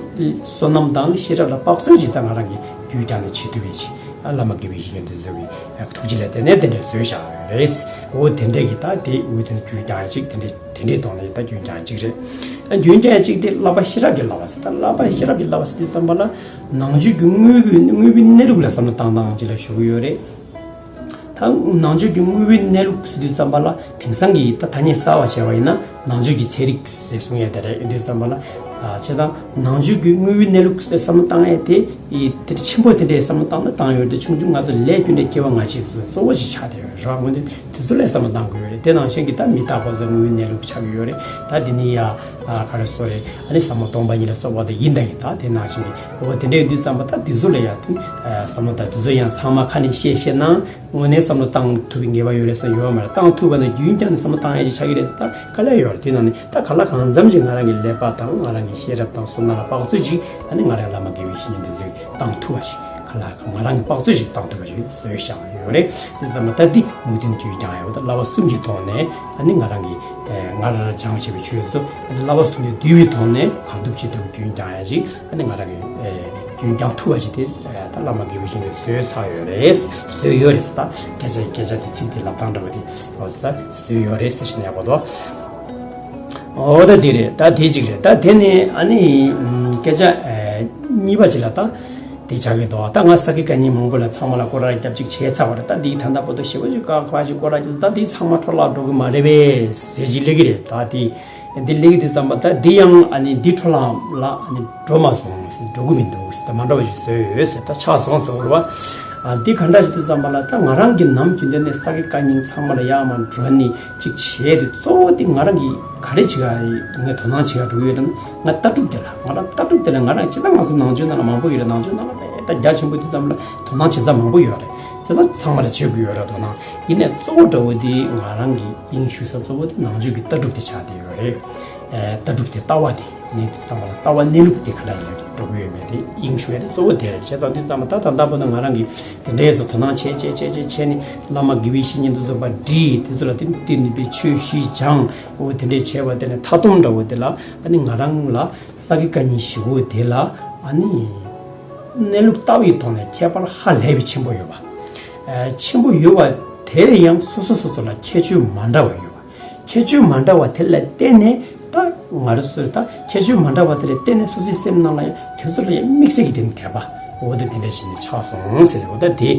བསོད་ནམས་དང་ཤེས་རབ་ལ་དཔག་ཚོད་ཅིག་ད་ང་རང་གི་རྒྱུན་བསྐྱངས་ནས་བྱེད་ཐུབ་པའི་ཆེད་ཨ་བླ་མ་དགེ་བའི་བཤེས་གཉེན་དེ་ཚོ་གི་ཐུགས་རྗེ་ལ་བརྟེན་ནས་དེ་འདྲ་བཟོས་བཞག་ཡོད་རེད། འོ་དེ་འདྲའི་གི་ད་དེ་འོ་དེ་རྒྱུན་བསྐྱངས་ཡ་ཅིག་དེ་འདྲའི་དེ་འདྲའི་ཐོག་ནས་ད་རྒྱུན་བསྐྱངས་ཡ་ཅིག་རེད། རྒྱུན་བསྐྱངས་ཡ་ཅིག་དེ་བསླབ་པ་ཤེས་རབ་ཀྱི་བསླབ་པ་ཟེར། ད་བསླབ་པ་ཤེས་རབ་ཀྱི་བསླབ་པ་ཟེར་དུས་ཙམ་པ་ལ་ནང་ཆོས་ཀྱི་དངོས་པོའི་དངོས་པོའི་གནས་ལུགས་ལ་བསམ་བློ་བཏང་སྟངས་ཅིག་ལ་ཞུ་གི་ཡོད་རེད། ད་ནང་ཆོས་ཀྱི་དངོས་པོའི་གནས་ལུགས་ཟེར་དུས་ཙམ་པ་ལ་དེང་སང་གི་ད་ཐ་སྙད་གསར་བ་བྱས་པ་ཡིན་ན་ནང་ཆོས་ཀྱི་ཚན་རིག་ཟེར་གསུང་ཡས་དེ་རེད། ཡིན་དུས་ཙམ་པ་ལ་ཨ་བྱས་ཙང་ནང་ཆོས་ཀྱི་དངོས་པོའི་གནས་ལུགས་ཟེར་བསམ་བློ་བཏང་ཡས་དེ་ཨི་དེ་ཆེན་པོ་དེ་འདྲའི་བསམ་བློ་བཏང་ན་བཏང་ཡོད་དེ་ཆུང་ཆུང་ང་ཚོ་ལས་རྒྱུ་འབྲས་སྐྱེ་བ་སྔ་ཕྱི་དེ་ཚོ་གཙོ་བོ་ཞིག་ཆགས་བསྡད་ཡོད་རེད་བ། དངོས་གནས་དེ་ཚོ་ལ་བསམ་བློ་བཏང་དགོས་ཡོད་རེད། དེ་ནང་བཞིན་གྱི་ད་མི་རྟག་པ་ཚོ་དངོས་པོའི་གནས་ལུགས་ཆགས་ཀྱི་ཡོད་རེད། ད་དེ་ནི་ཡ་ཨ་ག་རེ་ཟེར་རེད། ཨ་ནི་ཟབ་མོ་སྟོང་པ་ཉིད་ལ་སོགས་པ་དེ་ཡིན་ད་ཡིན། ད་དེ་ནང་བཞིན་གྱི་འོ་དེ་འདྲ་ཡིན་དུས་ཙམ་པ་ད་དེ་ཚོ་ལ་ཡ་དེ་ཨ་བསམ་བློ་ད་དེ་ཚོ་ཡང་ཚང་མ་ཁ་ནས་བཤད་ཤེས་ན། དངོས་གནས་བསམ་བློ་བཏང་ཐུབ་པའི་ངེས་པ་ཡོད་རེད་ཟེར་ཡོད་མ་རེད། བཏང་ཐུབ་པ་ན་རྒྱུན་བསྐྱངས་ནས་བསམ་བློ་བཏང་ཡ་ཅིག་ཆགས་ཀྱི་རེད་ཟེར་ད་དཀའ་ལས་ཡོད་རེད། དེ་ནང་ནས་ད་ག་ལ་གང་འཚམ་ཅིག་ང་རང་གི་ཀླད་པ་དང་ང་རང་གི་ཤེས་རབ་དང་བསོད་ནམས་ལ་དཔག་ཚོད་ཅིག་ཨ་ནི་ང་རང་བླ་མ་དགེ་བའི་བཤེས་གཉེན་དེ་ཚོས་བཏང་ཐུབ་པ་ཞིག་ག་ལ་ང་རང་གི་དཔག་ཚོད་ཅིག་བཏང་ཐུབ་པ་ཞིག་བཟོས་བཞག་ཡོད་རེད། དེ་ཙམ་པ་ད་འདི་མུ་མཐུད་རྒྱུན་བསྐྱངས་ཡོད། ད་བསླབ་པ་གསུམ་གྱི་ཐོག་ནས་ཨ་ནི་ང་རང་གི་ཨེ་སྔར་སྦྱངས་བྱས་པའི་ཆོས་སུ་བསླབ་པ་གསུམ་ལས་བསྡུས་པའི་ཐོག་ནས་གང་ཐུབ་ཅི་ཐུབ་རྒྱུན་བསྐྱངས་ཡ་ཅིག་ཨ་ནི་ང་རང་གི་ཨེ་རྒྱུན་བསྐྱངས་ཐུབ་པ་ཅིག་དེ་ད་བླ་མ་དགེ་བའི་བཤེས་གཉེན་བཟོས་ཚར་ཡོད་རེད། བཟོས་ཡོད་རེད་ཟེར། ད་སྐད་ཆ་སྐད་ཆ་དེ་ཚིག་དེ་ལབ་སྟངས་འདྲ་བོ་དེ་འོ་ད་བཟོས་ཡོད་རེད་ཟེར་ཞིག་ན་ཡག་པོ་འདུག་འོ་ད་དེ་རེད། ད་དེ་གཅིག་རེད། ད་དེ་ནས་ཨ་ནི་སྐད་ཆ་གཉིས་པ་ཅིག་ལ་ད་དེ་ཆགས་ཀྱི་འདུག་ད་ང་ས་དགེ་བཀའ་རྙིང་མང་པོ་ལ་ཚང་མ་ལ་སྐོར་ར་རྒྱབ་ཅིག་བྱས་ཚར་བ་རེད། ད་འདིའི་ད་ལྟ་བར་དུ་ཞེ་པོ་ཅིག་བཀའ་བཀའ་ཅིག་སྐོར་ར་རྒྱབ། ད་འདི་ཚང་མ་འཕྲོ་བརླག་འགྲོ་གི་མ་རེད་པས་ཟེར་ཅིག་སླེབས་ཀྱི་རེད། ད་དེ། འདི་ལེགས་དེ་ཙམ་པ་ད་འདི་ཡང་ཨ་ནི་འདི་འཕྲོ་བརླག་ལ་ཨ་ནི་འགྲོ་མ་སོང་ཟེར། འགྲོ་གི་མི་འདུག་ཟེར། ད་མ་འགྲོ་བ་ཞིག་བཟོས་ཡོད་ཟེར། ད་ཆགས་སོང་ཟེར་བ་རེད་བ། ཨ་འདི་ག་འདྲ་ཞིག་དེ་ཙམ་པ་ལ་ད་ང་རང་གི་ནམ་རྒྱུན་དེ་ནས་ས་དགེ་བཀའ་རྙིང་ཚང་མ་ལ་ཡར་མར་འགྲོ་ནི་ཅིག་བྱས་ཏེ་གཙོ་བོ་དེ་ང་རང་གི་ག་རེ་བྱེད་ག་ངས་དོ་སྣང་བྱེད་ག་འགྲོ་གི་ཡོད་དམ། ང་ལྟ་གྲུབ་དེ་ལ་ང་རང་ལྟ་གྲུབ་དེ་ལ་ང་རང་སྤྱིར་ན་ང་ཚོ་ནང་ཆོས་ནང་ལ་མང་པོ་ཡོད་རེད། ནང་ཆོས་ནང་ལ་ད་རྒྱ་ཆེན་པོ་དེ་ཙམ་ལ་དོ་སྣང་བྱེད་ས་མང་པོ་ཡོད་རེད། བྱས་ན་ཚང་མ་ལ་བྱེད་དགོས་ཡོད་རེད་དོ་སྣང་། ཡིན་ནའི་གཙོ་བོ་འདྲ་བོ་དེ་ང་རང་གི་དབྱིངས་ཞུ་ས་གཙོ་བོ་དེ་ནང་ཆོས་ཀྱི་ལྟ་གྲུབ་དེ་ཆགས་བསྡད་ཡོད་རེད། ཨེ་ལྟ་གྲུབ་དེ་ལྟ་བ་དེ་གནས་དུས་ཙམ་པ་ལ་ལྟ་བ་གནས་ལུགས་དེ་ག་འདྲ་ཡིན་འགྲོ་གི་ཡོད་མེད་དེ་དབྱིངས་ཞུ་ཡ་དེ་གཙོ་བོ་དེ་རེད། བྱས་ཙང་དུས་ཙམ་པ་ད་ད་ལྟ་བར་དུ་ང་རང་གིས་དེ་འདྲའི་བཟོ་དོ་སྣང་བྱས་བྱས་བྱས་བྱས་བྱས་ནས་བླ་མ་དགེ་བའི་བཤེས་གཉེན་དེ་ཚོ་པ་བྲིས་དེ་ཚོ་ལ་དེ་བསྟུན་ནས་པའི་ཆོས་ཞུས་སྦྱངས་འོ་དེ་འདྲས་བྱས་པ་དེ་ནས་མཐའ་སྡོམ་འདྲ་བོ་དེ་ལ་ཨ་ནི་ང་རང་ལ་ས་དགེ་བཀའ་རྙིང་བཞི་པོ་དེ་ལ་ཨ་ནི། གནས་ལུགས་ལྟ་བའི་ཐོག་ནས་ཁྱད་པར་ཧ་ལས་པའི་ཆེན་པོ་ཡོད་པ། ཨ་ཆེན་པོ་ཡོད་པ་དེ་ཡང་སོ་སོ་སོ་སོ་ལ་ཁྱད་ཆོས་མ་འདྲ་བ་ཡོད་པ། ཁྱད་ཆོས་མ་འདྲ་བ་དེ་ལ་བརྟེན་ནས་ད་ང་རང་ཚོས་ད་ཁྱད་ཆོས་མ་འདྲ་བ་དེ་ལ་བརྟེན་ནས་སོ་སོའི་སེམས་ནང་ལ་ཡང་དེ་ཚོ་ལ་ཡང་དམིགས་བསལ་གྱི་དེ་ནི་དད་པ། འོ་ད་དེ་འདྲ་བྱས་ནས་ཆགས་སོང་ཟེར། འོ་ད་དེ་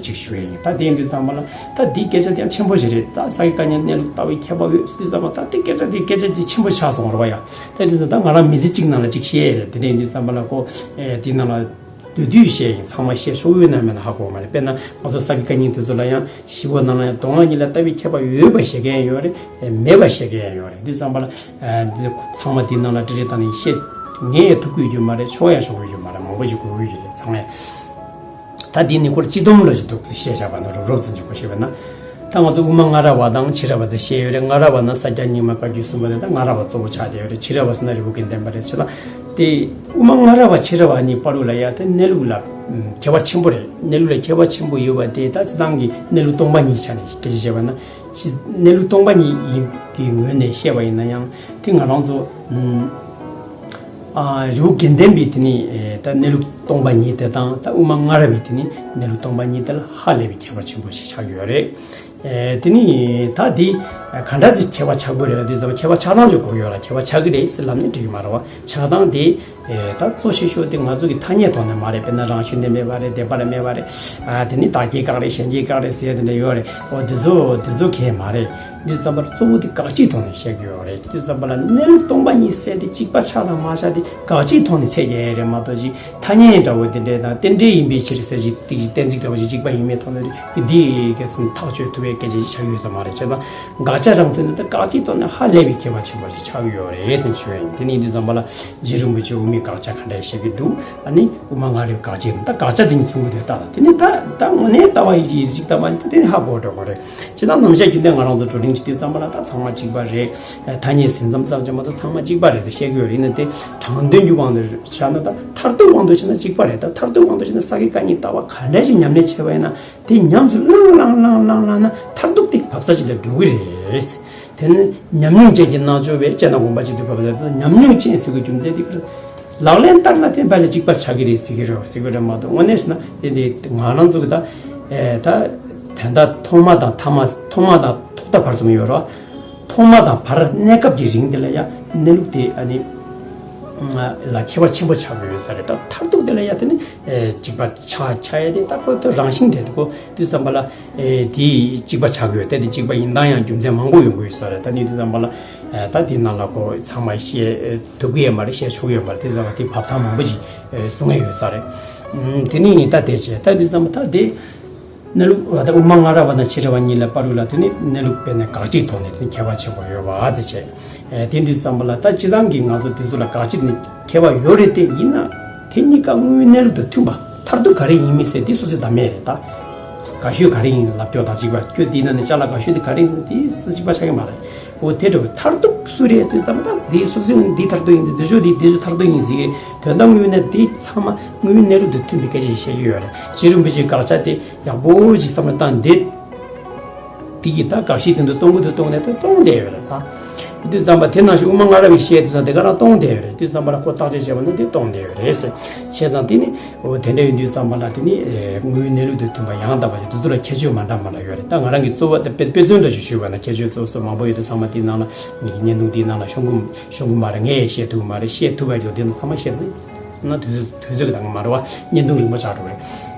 ཅིག་ཞུ་ཡ་ཡིན། ད་དེ་ཡིན་དུས་ཙམ་པ་ལ་ད་དེའི་སྐད་ཆ་དེ་ཡང་ཆེན་པོ་ཞིག་རེད། ད་ས་དགེ་བཀའ་རྙིང་གནས་ལུགས་ལྟ་བའི་མཁས་པ་ཡོད་དུས་ཙམ་པ་ད་དེ་སྐད་ཆ་དེ་སྐད་ཆ་དེ་ཆེན་པོ་ཆགས་སོང་རེད་བ། ཡ་ད་དེ་ཚོ་ད་ང་རང་མི་ཚེ་གཅིག་ནང་ལ་ཅིག་བཤད་ཡ་རེད། དེ་འདྲ་ཡིན་དུས་ཙམ་པ་ལ་ཁོ་དེ་ནང་ལ་བསྡུས་བསྡུས་བཤད་ཡིན། ཚང་མ་བཤད་ཆོག་ཡོད་ན་མེད་ན་ཧ་གོ་མ་རེད། དཔེར་ན་ང་ཚོ་ས་དགེ་བཀའ་རྙིང་དེ་ཚོ་ལ་ཡང་ཞི་བ་ནང་ལ་ཡང་མདོ་སྔགས་གཉིས་ལ་ལྟ་བའི་མཁས་པ་ཡོད་པ་བཤད་མཁན་ཡང་ཡོད་རེད། མེད་པ་བཤད་མཁན་ཡང་ཡོད་རེད། དེ་ཙམ་པ་ལ་ཨ་འདི་ཚང་མ་འདི་ནང་ལ་འབྲེལ་རེས་བཏང་ནས་བཤད་ངས་ཐུབ་ཀྱི་ཡོད་མ་རེད། ཆོག་ཡང་ཆོག་གི་ཡོད་མ་རེད། མང་པོ་ཞིག་དགོས་ཀྱི་ཡོད་རེད། ཚང་མས་ད་འདི་ནི་ཁོར་སྤྱི་སྡོམ་ལོ་ཞིག་འདུག་ཟེར་བཤད་བཞག་པ་ན་རོབ་རོབ་ཙམ་ཅིག་གོ་ཤེས་པ་ན། ད་ང་ཚོ་དབུ་མ་སྔ་རབས་པ་དང་ཕྱི་རབས་པ་དེ་བཤད་ཡོད་རེད། སྔ་རབས་པ་ན་ས་སྐྱ་རྙིང་མ་བཀའ་བརྒྱུད་གསུམ་པ་དེ་ད་སྔ་རབས་པ་གཙོ་བོ་ཆགས་བསྡད་ཡོད་རེད། ཕྱི་རབས་པ་ཟེར་ན་རི་བོ་དགེ་ལྡན་པ་རེད། བྱས་ཙང་དེ་དབུ་མ་སྔ་རབས་པ་ཕྱི་རབས་པ་གཉིས་བར་དུ་ལ་ཡ་དེ་གནས་ལུགས་ལ་ཁྱད་པར་ཆེན་པོ་རེད། གནས་ལུགས་ལ་ཁྱད་པར་ཆེན་པོ་ཡོད་པ་དེ་ད་སྤྱི་བཏང་གི་གནས་ལུགས་སྟོང་པ་ཉིད་ཆ་ནས་སྐད་ཆ་བཤད་པ་ན། གནས་ལུགས་སྟོང་པ་ཉིད་ཡིན་གྱི་ངོས་ནས་བཤད་པ་ཡིན་ན་ཡང་དེ་ང་རང་ཚོ་ཨ་རི་བོ་དགེ་ལྡན་པའི་དེ་ནི་ད་གནས་ལུགས་སྟོང་པ་ཉིད་དེ་དང་ད་དབུ་མ་སྔ་རབས་པའི་དེ་ནི་གནས་ལུགས་སྟོང་པ་ཉིད་དེ་ལ་ཧ་ལས་པའི་ཁྱད་པར་ཆེན་པོ་ཞིག་ཆགས་ཡོད་རེད། དེ་ནི་ད་དེ་ག་འདྲ་ཅིག་ཁྱད་པར་ཆགས་དགོས་རེད་ལ་དེ་ཚོ་ཁྱད་པར་ཆགས་སྟངས་ཅིག་གོ་ཡོད་ལ་ཁྱད་པར་ཆགས་ཀྱི་རེད་ཟེར་ལབ་ནས་འགྲིག་གི་མ་རེད་བ། ཆགས་སྟངས་དེ། ཨེ་ད་གཙོ་ཆེ་ཤོས་དེ་ང་ཚོ་གི་ཐ་སྙད་ཐོག་ནས་མ་རེད། དཔེར་ན་རང་གཞུང་དེ་མེད་པ་རེད། བདེན་པ་རེད་མེད་པ་རེད། ཨ་དེ་ནི་བདག་སྐྱེ་བཀག་རེད། གཞན་སྐྱེ་བཀག་རེད་ཟེར་ཡ་དེ་འདྲ་ཡོད་རེད། འོ་དེ་ཚོ་དེ་ཚོ་གས་མ་རེད། འདི་ཙམ་པར་གཙོ་བོ་དེ་དགག་བྱའི་ཐོག་ནས་བཤད་ཀྱི་ཡོད་རེད། འདི་ཙམ་པ་ལ་གནས་ལུགས་སྟོང་པ་ཉིད་ཟེར་དེ་གཅིག་པ་ཆགས་དང་མ་ཆགས་དེ་དགག་བྱའི་ཐོག་ནས་ཚད་རྒྱག་ཡ་རེད་མ་གཏོགས་ཅིག་ཐ་སྙད་འདྲ་བོ་དེ་འདྲས་དང་རྟེན་འབྲེལ་ཡིན་པའི་ཕྱིར་ཟེར་ཅིག་ཏིག་ཅིག་གཏན་ཚིགས་འདྲ་བོ་ཞིག་གཅིག་པ་ཡིན་མིན་ཐོག་ནས་འདི་གས་སུ་ཐག་གཅོད་ཐུབ་པའི་སྐད་ཆ་ཞིག་ཆགས་ཡོད་ས་མ་རེད། བྱས་ཙང་དགག་བྱ་རང་དོན་ནི་ད་དགག་བྱའི་ཐོག་ནས་ཧ་ལས་པའི་ཁྱད་པར་ཆེན་པོ་ཞིག་ཆགས་ཀྱི་ཡོད་རེད་ཟེར་ཞུ་ཡ་ཡིན། དེ་ནི་འདི་ཙམ་པ་ལ་རྗེ་རིན་པོ་ཆེ་དབུ་མའི་དགག་བྱ་ག་འདྲ་ཞིག་བཤད་ཀྱི་འདུག་ཨ་ནི་དབུ་མ་སྔ་རབས་དགག་བྱའི་ད་དགག་བྱ་དེ་ནི་ཚུར་དེ་ལྟ་ལ་དེ་ནི་ད་ད་དངོས་གནས་ལྟ་བ་ཡིན་གཅིག་ཡིན་གཅིག་ལྟ་མ་ཡིན་ད་དེ་ནི་ཧ་གོ་འགྲོ་གི་རེད། ཇི་ལྟར་ནམ་ཞག་རྒྱུན་ལྡན་ང་རང་ཚོ་བགྲོ་གླེང་བྱེད་དུས་ཙམ་པ་ལ་ད་ཚང་མ་གཅིག་པ་རེད། ཐ་སྙད་ཟིན་མཚམས་ཙམ་གྱི་མ་གཏོགས་ཚང་མ་གཅིག་པ་རེད་ཟེར་བཤད་ཀྱི་ཡོད་རེད། ཡིན་ན་དེ་དྲང་དོན་གྱི་དབང་དུ་བྱས་ན་ད་མཐར་ཐུག་དབང་དུ་བྱས་ན་གཅིག་པ་རེད། ད་མཐར་ཐུག་དབང་དུ་བྱས་ན་ས་དགེ་བཀའ་རྙིང་ལྟ་བ་ག་འདྲ་ཞིག་ཉམས་ལེན་བྱས་པ་ཡིན་ན། དེ་ཉམས་སུ་བླངས་བླངས་བླངས་བླངས་བླངས་ན་མཐར་ཐུག་དེ་བབས་ས་ཅིག་ལ་འགྲོ་གི་རེད། དེ་ནི་ཉམས་མྱོང་ཅན་གྱི་རྣལ་འབྱོར་པས་དཔྱད་ན་དགོངས་པ་ཅན་དུ་བབས་ཟེར་ཚོ་ཉམས་མྱོང་ཅན་ཟེར་དགོས་རྒྱུ་མཚན་དེ་ག་རེད། ལག་ལེན་བསྟར་ན་དེ་བས་ལ་གཅིག་པ་ཆགས་ཀྱི་རེད་ཟེར་གྱི་རེད་ཟེར་གྱི་རེད་མ་གཏོགས་དངོས་གནས་བྱས་ན་དེ་དེ་ང་རང་ཚོ་གི་ད་ཨེ་ད་དོན་དག་ཐོག་མ་དང་ཐ་མ་ཐོག་མ་དང་ཐོག་མཐའ་བར་གསུམ་ཡོད་རེད་བ། ཐོག་མ་དང་བར་གནས་སྐབས་ཀྱི་རིང་དེ་ལ་ཡང་གནས་ལུགས་དེ་ཨ་ནི་ལ་ཁྱད་པར་ཆེན་པོ་ཆགས་ཀྱི་ཡོད་ས་རེད། ད་མཐར་ཐུག་དེ་ལ་ཡང་དེ་ནི་གཅིག་པ་ཆགས་ཆགས་ཡ་དེ་ད་ཁོ་ད་རང་བཞིན་དེ་ཁོ་དུས་ཙམ་པ་ལ་དེ་གཅིག་པ་ཆགས་ཀྱི་ཡོད་དེ་དེ་གཅིག་པ་ཡིན་སྟངས་ཡང་རྒྱུ་མཚན་མང་པོ་ཡོང་གི་ཡོད་ས་རེད། ད་ནི་དུས་ཙམ་པ་ལ་ད་དེ་ནང་ལ་ཁོ་ཚང་མ་བཤད་ཐུབ་ཀྱི་ཡོད་མ་རེད། བཤད་ཆོག་གི་ཡོད་མ་རེད། དེ་ཙམ་པ་དེ་བབ་ཐང་མང་པོ་ཞིག་གསུང་ཡ་ཡོད་ས་རེད། དེ་ནི་ད་དེ་བྱས་ད་དུས་ཙམ་པ་ད་དེ། གནས་ལུགས་པ་དང་དབུ་མ་སྔ་རབས་པ་དང་ཕྱི་རབས་པ་གཉིས་ལ་བར་དུ་ལ་དེ་ནི་གནས་ལུགས་དཔེར་ན་དགག་བྱའི་ཐོག་ནས་དེ་ནི་ཁྱད་པར་ཆེན་པོ་ཡོད་པ་ཨ་ཙི་བྱས། དེ་འདི་བསམ་པ་ལ་ད་སྤྱི་བཏང་གི་ང་ཚོ་དེ་ཚོ་ལ་དགག་བྱའི་ནི་ཁྱད་པར་ཡོད་རེད་དེ་ཡིན་ན་དེ་གཉིས་ཀ་དངོས་ཡོད་གནས་ལུགས་དང་མཐུན་པ་མཐར་ཐུག་ག་རེ་ཡིན་མིན་ཟེར་དེ་སོ་སོའི་བདག་མེད་རེད་ད། དགའ་ཤོས་ག་རེ་ཡིན་ལབ་ཀྱོག་དང་གཅིག་པ་ཁྱོད་འདི་ན་ནི་ཅ་ལག་དགའ་ཤོས་དེ་ག་རེ་ཡིན་ཟེར་དེ་སུ་གཅིག་པ་ཆགས་ཀྱི་མ་རེད། འོ་དེ་འདྲ་བའི་མཐར་ཐུག་སུ་རེད་ཟེར་ཙམ་ད་དེ་སོ་སོའི་འདི་མཐར་ཐུག་ཡིན་དེ་དེ་ཤོས་དེ་དེ་ཤོས་མཐར་ཐུག་ཡིན་ཟེར་གི་རེད། དོན་དག་དངོས་ཡོད་ནས་དེ་ཚང་མ་དངོས་ཡོད་གནས་ལུགས་དང་མཐུན་པའི་སྐད་ཆ་ཞིག་བཤད་ཀྱི་ཡོད་རེད། རྗེ་རིན་པོ་ཆེའི་དགག་བྱ་དེ་ཡག་པོ་ཞིག་བསམ་བློ་བཏང་འདི། དེ་གི་ད་དགག་བྱའི་སྟེང་དུ་གཏོང་གི་འདུག་གཏོང་ནས་ད་གཏོང་བསྡད་ཡོད་རེད་ད། དེ་དུས་ཙམ་པ་དེ་ནང་བཞིན་དབུ་མ་སྔ་རབས་པའི་བཤད་དུས་ཙམ་དེ་ག་རང་གཏོང་བསྡད་ཡོད་རེད། དུས་ཙམ་པ་ལ་ཁོ་བརྟག་དཔྱད་བྱས་པ་ན་དེ་གཏོང་བསྡད་ཡོད་རེད་ཟེར། བྱས་ཙང་དེ་ནི་འོ་དེ་འདྲ་ཡིན་དུས་ཙམ་པ་ལ་དེ་ནི་དངོས་ཡོད་གནས་ལུགས་དང་མཐུན་པ་ཡང་དག་པ་ཞིག་དེ་ཚོ་ལ་ཁྱད་ཆོས་མ་འདྲ་མ་འདྲ་ཡོད་རེད། ད་ང་རང་གི་གཙོ་བོ་དེ་དཔེ་དཔེ་མཚོན་འདྲ་ཞིག་ཞུས་པ་ན་ཁྱད་ཆོས་གཙོ་བོ་མང་པོ་ཡོད་དུས་ཚང་མ་དེའི་ནང་ལ་ངེད་ཀྱི་བརྙན་ཐུང་དེའི་ནང་ལ་ཤོང་གི་ཤོང་གི་མ་རེད། ངས་བཤད་ཐུབ་མ་རེད། བཤད་ཐུབ་པ་ཡོད་དེ་ཚང་མ་བཤད་ཐུབ། ན་དུས་ཚོད་དུས་ཚོད་ཀྱི་ནང་མ་རེད་བ། བརྙན་ཐུང་རིང་པོ་ཆགས་འགྲོ་གི་རེད།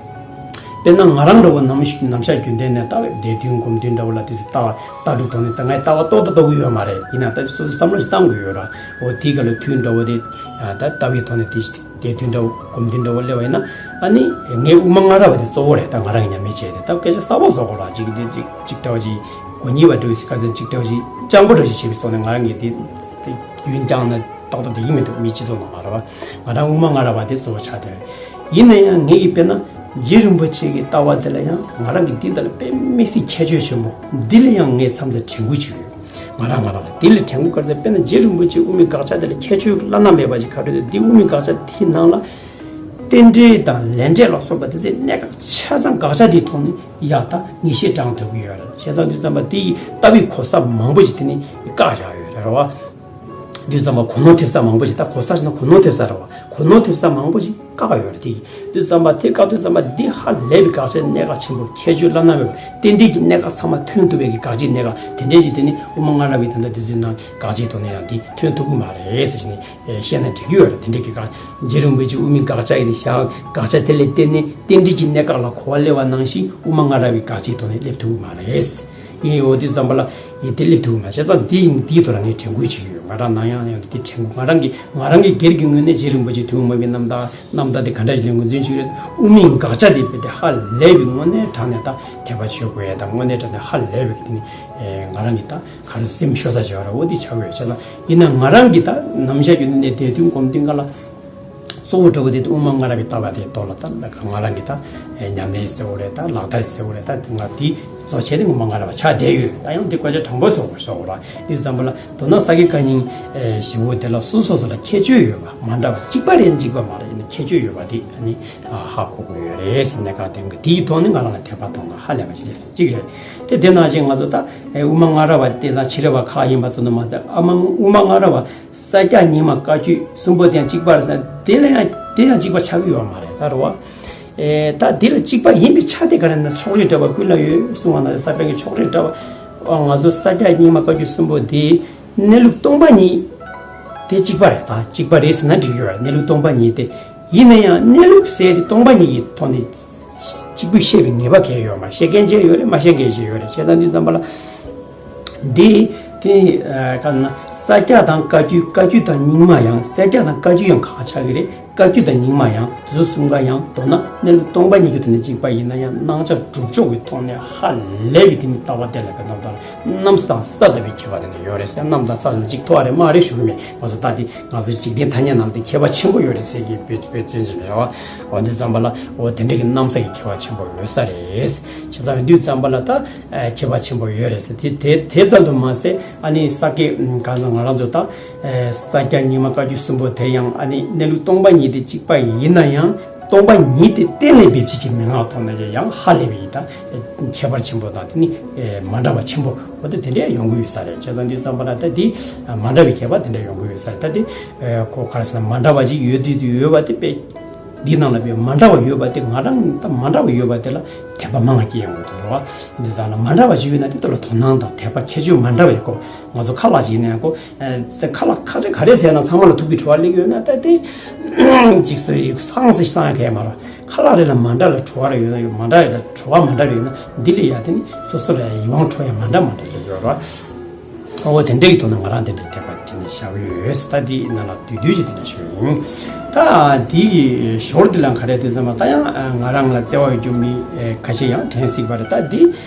དཔེར་ན་ང་རང་འདྲ་བོ་ནམ་ནམ་ཞག་རྒྱུན་ལྡན་ནས་ལྟ་བའི་སྡེ་བདུན་སྒོམ་བདུན་འདྲ་བོ་ལ་དུས་ཚོད་ལྟ་བ་ལྟ་གྲུབ་ཐོག་ནས་ད་ངས་ལྟ་བ་རྟོགས་ད་རྟོགས་ཀྱི་ཡོད་མ་རེད། ཡིན་ན་ད་སོ་སོ་བསམ་བློ་ཞིག་བཏང་དགོས་ཡོད་ར། འོ་དེའི་སྐབས་ལ་དུས་འདྲ་བོ་དེ་ད་ལྟ་བའི་ཐོག་ནས་དེ་སྡེ་བདུན་འདྲ་བོ་སྒོམ་བདུན་འདྲ་བོ་སླེབས་པ་ཡིན་ན་ཨ་ནི་ངས་དབུ་མ་སྔ་རབས་པ་དེ་གཙོ་བོ་རེད། ད་ང་རང་གི་ཉམས་ལེན་བྱས་ཏེ་ད་སྐད་ཆ་གསར་པ་བཟོ་དགོས་ར། ཅིག་དེ་ཅིག་ཅིག་འདྲ་བོ་ཅིག་གོ་ཉིད་པ་འདྲ་བོ་ཞིག་ཁ་ཚན་ཅིག་འདྲ་བོ་ཞིག་སྤྱང་པོ་འདྲ་བོ་ཞིག་བྱས་པའི་ཐོག་ནས་ང་རང་གིས་དེ་དེ་རྒྱུན་བསྐྱངས་ན། ཏག་ཏག་དེ་ཡིན་མི་འདུག་མི་སྤྱི་ཚོགས་ནང་ལ་རེད་བ། ང་རང་དབུ་མ་སྔ་རབས་པ་དེ་གཙོ་བོ་ཆགས་བསྡད་རེད། ཡིན་ན་ཡང་ངེད་ཀྱི་དཔེར་ན་རྗེ་རིན་པོ་ཆེ་གི་ལྟ་བ་དེ་ལ་ཡང་ང་རང་གི་འདི་ལྟར་དཔེ་མི་སྲིད་ཁྱད་ཆོས་ཆེན་པོ་འདི་ལ་ཡང་ངས་མཚམས་མཚམས་དྲན་སྐུལ་བྱེད་ཀྱི་ཡོད། ང་རང་ང་རང་ལ་དེ་ལ་དྲན་སྐུལ་ག་རེ་ཟེར་དཔེར་ན་རྗེ་རིན་པོ་ཆེ་དབུ་མའི་དགག་བྱ་དེ་ལ་ཁྱད་ཆོས་བླ་ན་མེད་པ་ཞིག་ག་རེ་ཟེར་འདི་དབུ་མའི་དགག་བྱ་དེའི་ནང་ལ་རྟེན་འབྲེལ་དང་ལས་འབྲས་ལ་སོགས་པ་དེ་ཚོའི་གནད་འགག་ཆ་ཚང་དགག་བྱ་དེའི་ཐོག་ནས་ཡག་ཐག་ངེས་ཤེས་དྲངས་ཐུབ་ཀྱི་ཡོད་རེད། བྱས་ཙང་དུས་ཙམ་པ་དེ་ཡི་ལྟ་བའི་གོ་ས་མང་པོ་ཞིག་དེ་ནས་བཀག་བཞག་ཡོད་རེད་བ། དུས་ཙམ་པ་གོ་ནོར་ཐེབས་ས་མང་པོ་ཞིག་ད་གོ་ས་ཞིག་ན་གོ་ནོར་ཐེབས་ས་རེད་བ། གོ་ནོར་ཐེབས་ས་མང་པོ་ཞིག་བཀག་ཡོད་རེད་དེ། དུས་ཙམ་པ་དེ་བཀག་དུས་ཙམ་པ་འདི་ཧ་ལས་པའི་དགག་བྱའི་གནད་འགག་ཆེན་པོ་ཁྱད་ཆོས་བླ་ན་མེད་པ་རྟེན་འབྲེལ་གྱི་གནད་འགག་ཚང་མ་ཐོན་ཐུབ་པའི་གི་དགག་བྱའི་གནད་འགག་དེ་འདྲའི་ཞིག་དེ་ནི་དབུ་མ་སྔ་རབས་ཀྱི་ད་ལྟ་དུས་ཚོད་ནང་དགག་བྱའི་ཐོག་ནས་ཡང་འདི་ཐོན་ཐུབ་ཀྱི་མ་རེད་ཟེར་ནས་བཤད་ན་འགྲིག་གི་ཡོད་རེད། དེ་འདྲའི་གི་དགག་རྗེ་རིན་པོ་ཆེ་དབུ་མའི་དགག་བྱ་ཡིན་ན་བཞག་དགག་བྱ་དེ་ལ་བརྟེན་ནས་རྟེན་འབྲེལ་གྱི་གནད་འགག་ལ་གོ་བ་སླེབས་པ་ནང་བཞིན་དབུ་མ་སྔ་རབས་ཀྱི་དགག་བྱའི་ཐོག་ནས་སླེབས་ཐུབ་ཀྱི་མ་རེད། ཡིན་འོ་དེ་ཙམ་པ་ལ་ཡིན་དེ་སླེབས་ཐུབ་མ་བྱས་ཙང་འདི་ཡིན་འདིའི་ཐོག་ལ་ངས་དྲན་སྐུལ་བྱེད་ཀྱི་ཡོད། ང་རང་ནང་ཡང་ཡང་འདི་དྲན་སྐུལ་ང་རང་གི་ང་རང་གི་སྒེར་གྱི་ངོས་ནས་རྗེ་རིན་པོ་ཆེ་ཐུན་མོང་མ་ཡིན་པའི་རྣམ་དག་རྣམ་དག་དེ་ག་འདྲ་ཞིག་ལ་ངོས་འཛིན་བྱེད་ཀྱི་རེད། དབུ་མའི་དགག་བྱ་དེ་དཔེ་དེ་ཧ་ལས་པའི་དངོས་གནས་དྲང་གནས་ད་དད་པ་བྱེད་དགོས་ཡ་དང་དངོས་གནས་དྲང་གནས་ཧ་ལས་པའི་དེ་ནི་ང་རང་གི་ད་ག་རེ་སེམས་ཤོར་ས་བྱེད་པ་ར་འོ་དེ་ཆགས་ཡོད་བྱས་ཙང་ཡིན་ན་ང་རང་གི་ད་ནམ་ཞག་རྒྱུན་ནས་དད་འདུན་སྒོམ་འདུན་ག་ལ། གཙོ་བོ་འདྲ་བོ་དེ་དབུ་མ་སྔ་རབས་ཀྱི་ལྟ་བ་དེ་ཐོག་ལ་ད་ང་རང་གི་ད་ཉམས་ལེན་ཟེར་བ་རེད། ད་ལག་བསྟར་ཟེར་བ་རེད། ད་ང་དེ་གཙོ་ཆེ་ནི་དབུ་མ་སྔ་རབས་ཆགས་བསྡད་ཡོད། ད་ཡང་དེ་བཀའ་ཆོས་དྲང་པོ་བཟོ་བཟོ་བ་ར་དེ་ཙམ་པ་ལ་མདོར་ན་ས་དགེ་བཀའ་རྙིང་བཞི་པོ་དེ་ལ་སོ་སོ་སོ་ལ་ཁྱད་ཆོས་ཡོད་པ་མ་འདྲ་བ་གཅིག་པ་རེད་གཅིག་པ་མ་རེད་ཡིན་ན་ཁྱད་ཆོས་ཡོད་པ་དེ་ཨ་ནི་ཧ་གོ་དགོས་ཡོད་རེད་ཟེར་ནས་ག་དེང་གི་དེའི་ཐོག་ནས་ང་རང་ལ་དད་པ་གཏོང་ག་ཧ་ལས་པ་ཞིག་རེད་གཅིག་རེད། དེ་དེ་ནང་བཞིན་ང་ཚོ་ད་དབུ་མ་སྔ་རབས་པ་དེ་དང་ཕྱི་རབས་པ་ཁག་ཡིན་པ་ཚོ་ནི་མ་ཟད་ཨ་མ་དབུ་མ་སྔ་རབས་པ། ས་སྐྱ་རྙིང་མ་བཀའ་བརྒྱུད་གསུམ་པོ་དེ་ཡང་གཅིག་པ་རེད་ཟེར་ན་དེ་ལ་ཡང་དེ་ཡང་གཅིག་པ་ཆགས་ཀྱི་ཡོད་མ་རེད་ད་རེད་བ། ཨེ་ད་དེ་ལ་གཅིག་པ་ཡིན་པའི་ཆ་དེ་ག་རེ་ན་ཕྱོགས་རིས་འདྲ་བ་ཀུན་ལ་ཡོད་གསུང་བ་ན་ས་པཎ་གྱི་ཕྱོགས་རིས་འདྲ་བ། ང་ཚོ་ས་སྐྱ་རྙིང་མ་བཀའ་བརྒྱུད་གསུམ་པོ་དེ་གནས་ལུགས་སྟོང་པ་ཉིད་དེ་གཅིག་པ་རེད་ད་གཅིག་པ་རེད་ཟེར་ན་འགྲིག་གི་ཡོད་རེད། གནས་ལུགས་སྟོང་པ་ཉིད་དེ་ཡིན་ན་ཡང་གནས་ལུགས་ཟེར་དེ་སྟོང་པ་ཉིད་ཀྱི་ཐོག་ནས་གཅིག་པུས་བཤད་པའི་ངེས་པ་གང་ཡང་ཡོད་མ་རེད། བཤད་མཁན་ཅིག་ཡོད་རེད་མ་བཤད་མཁན་ཅིག་ཡོད་རེད་བྱས་ཙང་དུས་ཙམ་པ་ལ། འདི་དེ་ག་ན་ས་སྐྱ་དང་བཀའ་བརྒྱུད་བཀའ་བརྒྱུད་དང་རྙིང་མ་ཡང་ས་སྐྱ་དང་བཀའ་བརྒྱུད་ཡང་ཁག་ཆགས་ཀྱི་རེད། བཀའ་བརྒྱུད་དང་རྙིང་མ་ཡང་དེ་ཚོ་གསུམ་ཀ་ཡང་མདོར་ན་གནས་ལུགས་སྟོང་པ་ཉིད་ཀྱི་ཐོག་ནས་གཅིག་པ་ཡིན་ན་ཡང་སྣང་ཆ་སྒྲུབ་ཕྱོགས་ཀྱི་ཐོག་ནས་ཧ་ལས་པའི་དེ་ནི་ལྟ་བ་དེ་ལ་བའི་རྣམ་དང་གནམ་དང་ས་ལྟ་བུའི་ཁྱད་པར་དེ་ནི་ཡོད་རེད་ཟེར། གནམ་དང་ས་ཟེར་ན་གཅིག་ཐོག་རེད་མ་རེད་ཞུ་གི་མེད། ང་ཚོ་ལྟ་དེ་ང་ཚོ་འཇིག་རྟེན་ཐ་སྙད་ནང་དེ་ཁྱད་པར་ཆེན་པོ་ཡོད་རེད་ཟེར་གྱི་བོད་བོད་བཙན་བྱོལ་ནས་རེད་བ། འོ་འདི་ཙམ་པ་ལ་འོ་དེ་འདྲ་གི་གནམ་ས་ཀྱི་ཁྱད་པར་ཆེན་པོ་ཡོད་ས་རེད། བྱས་ཙང་འདི་ཙམ་པ་ལ་ད་ཨ་ཁྱད་པར་ཆེན་པོ་ཡོད་རེད་ཟེར། དེ་དེ་དེ་ཙམ་དུ་མ་ཟད་ཨ་ནི་ས་སྐྱའི་གང་ཟེར་ང་རང་ཚོ་ད་ཨ་ས་སྐྱ་རྙིང་མ་བཀའ་བརྒྱུད་གསུམ་པོ་དེ་ཡང་ཨ་ནི་གནས་ལུགས་སྟོང་པ་ཉིད་དེ་གཅིག་པ་ཡིན་ན་ཡང་སྟོང་པ་ཉིད་དེ་གཏན་ལ་འབེབས་བྱེད་ཀྱི་མན་ངག་ཐོག་ནས་ཡང་ཧ་ལས་པའི་ད་ཁྱད་པར་ཆེན་པོ་དང་དེ་ནི་མ་འདྲ་བ་ཆེན་པོ་འོ་དེ་དེ་འདྲས་ཡོང་གི་ཡོད་ས་རེད། བྱས་ཙང་འདི་ཙམ་པ་ལ་ད་འདི་མ་འདྲ་བའི་ཁྱད་པར་དེ་འདྲས་ཡོང་གི་ཡོད་ས་རེད། ད་འདི་ཁོ་ག་རེ་ཟེར་ན་མ་འདྲ་བ་ཅིག་ཡོད་དུས་ཡོད་པ་དེ་དཔེ། འདི་ནང་ལ་བའི་མ་འདྲ་བ་ཡོད་པ་དེ་ང་རང་ད་མ་འདྲ་བ་ཡོད་པ་དེ་ལ་དད་པ་མང་བ་སྐྱེ་ཡོང་གི་འདུག་རོ། འདི་ཙམ་ལ་མ་འདྲ་བ་ཞིག་ཡོད་ན་དེ་ལྟ་ལ་དོ་སྣང་དང་དད་པ་ཁྱད་ཆོས་མ་འདྲ་བའི་སྐོར་ང་ཚོ་ཁ་ལག་ཅིག་ཡིན་ན་ཡང་ཁོ་ཨ་ཁ་ལག་ཁ་རེ་ག་རེ་ཟས་ན་ཚང་མ་ལ་ཐུག་གི་བྲོ་བ་སླེབས་ཡོད་ན་ད་དེ་ཅིག་སོ་ཡིག་སང་སེ་སང་ཡ་གས་མ་ར་ཁ་ལག་རེ་ལ་མ་འདྲ་ལ་བྲོ་བ་ར་ཡོད་ན་ཡོད་མ་འདྲ་རེ་ལ་བྲོ་བ་མ་འདྲ་རེ་ཡོད་ན་འདི་ལ་ཡ་དེ་ནི་སོ་སོ་ལ་ཡ་ཡིད་དབང་འཕྲོག་ཡ་མ་འདྲ་མ་འདྲ་ཞིག་ཡོད་རོ། ཨོ་དེ་འདྲ་གི་ཐོག་ནས་ང་རང་དེ་འདྲའི་དད་པ་བྱས་ནས་བཞག་ཡོད། ད་འདི་ནང་ལ་དུས་དུས་ཀྱི་དེ་འདྲ་ཞུ་ཡིན། ད་འདི་ཞོར་འདི་ལ་ག་རེ་དུས་ཙམ་པ་ད་ཡང་ང་རང་ལ་བརྩེ་བ་ཡོད་རྒྱུ་མི་ཁ་ཤས་ཡང་དྲན་སྲིད་པ་རེད། ད་འདི་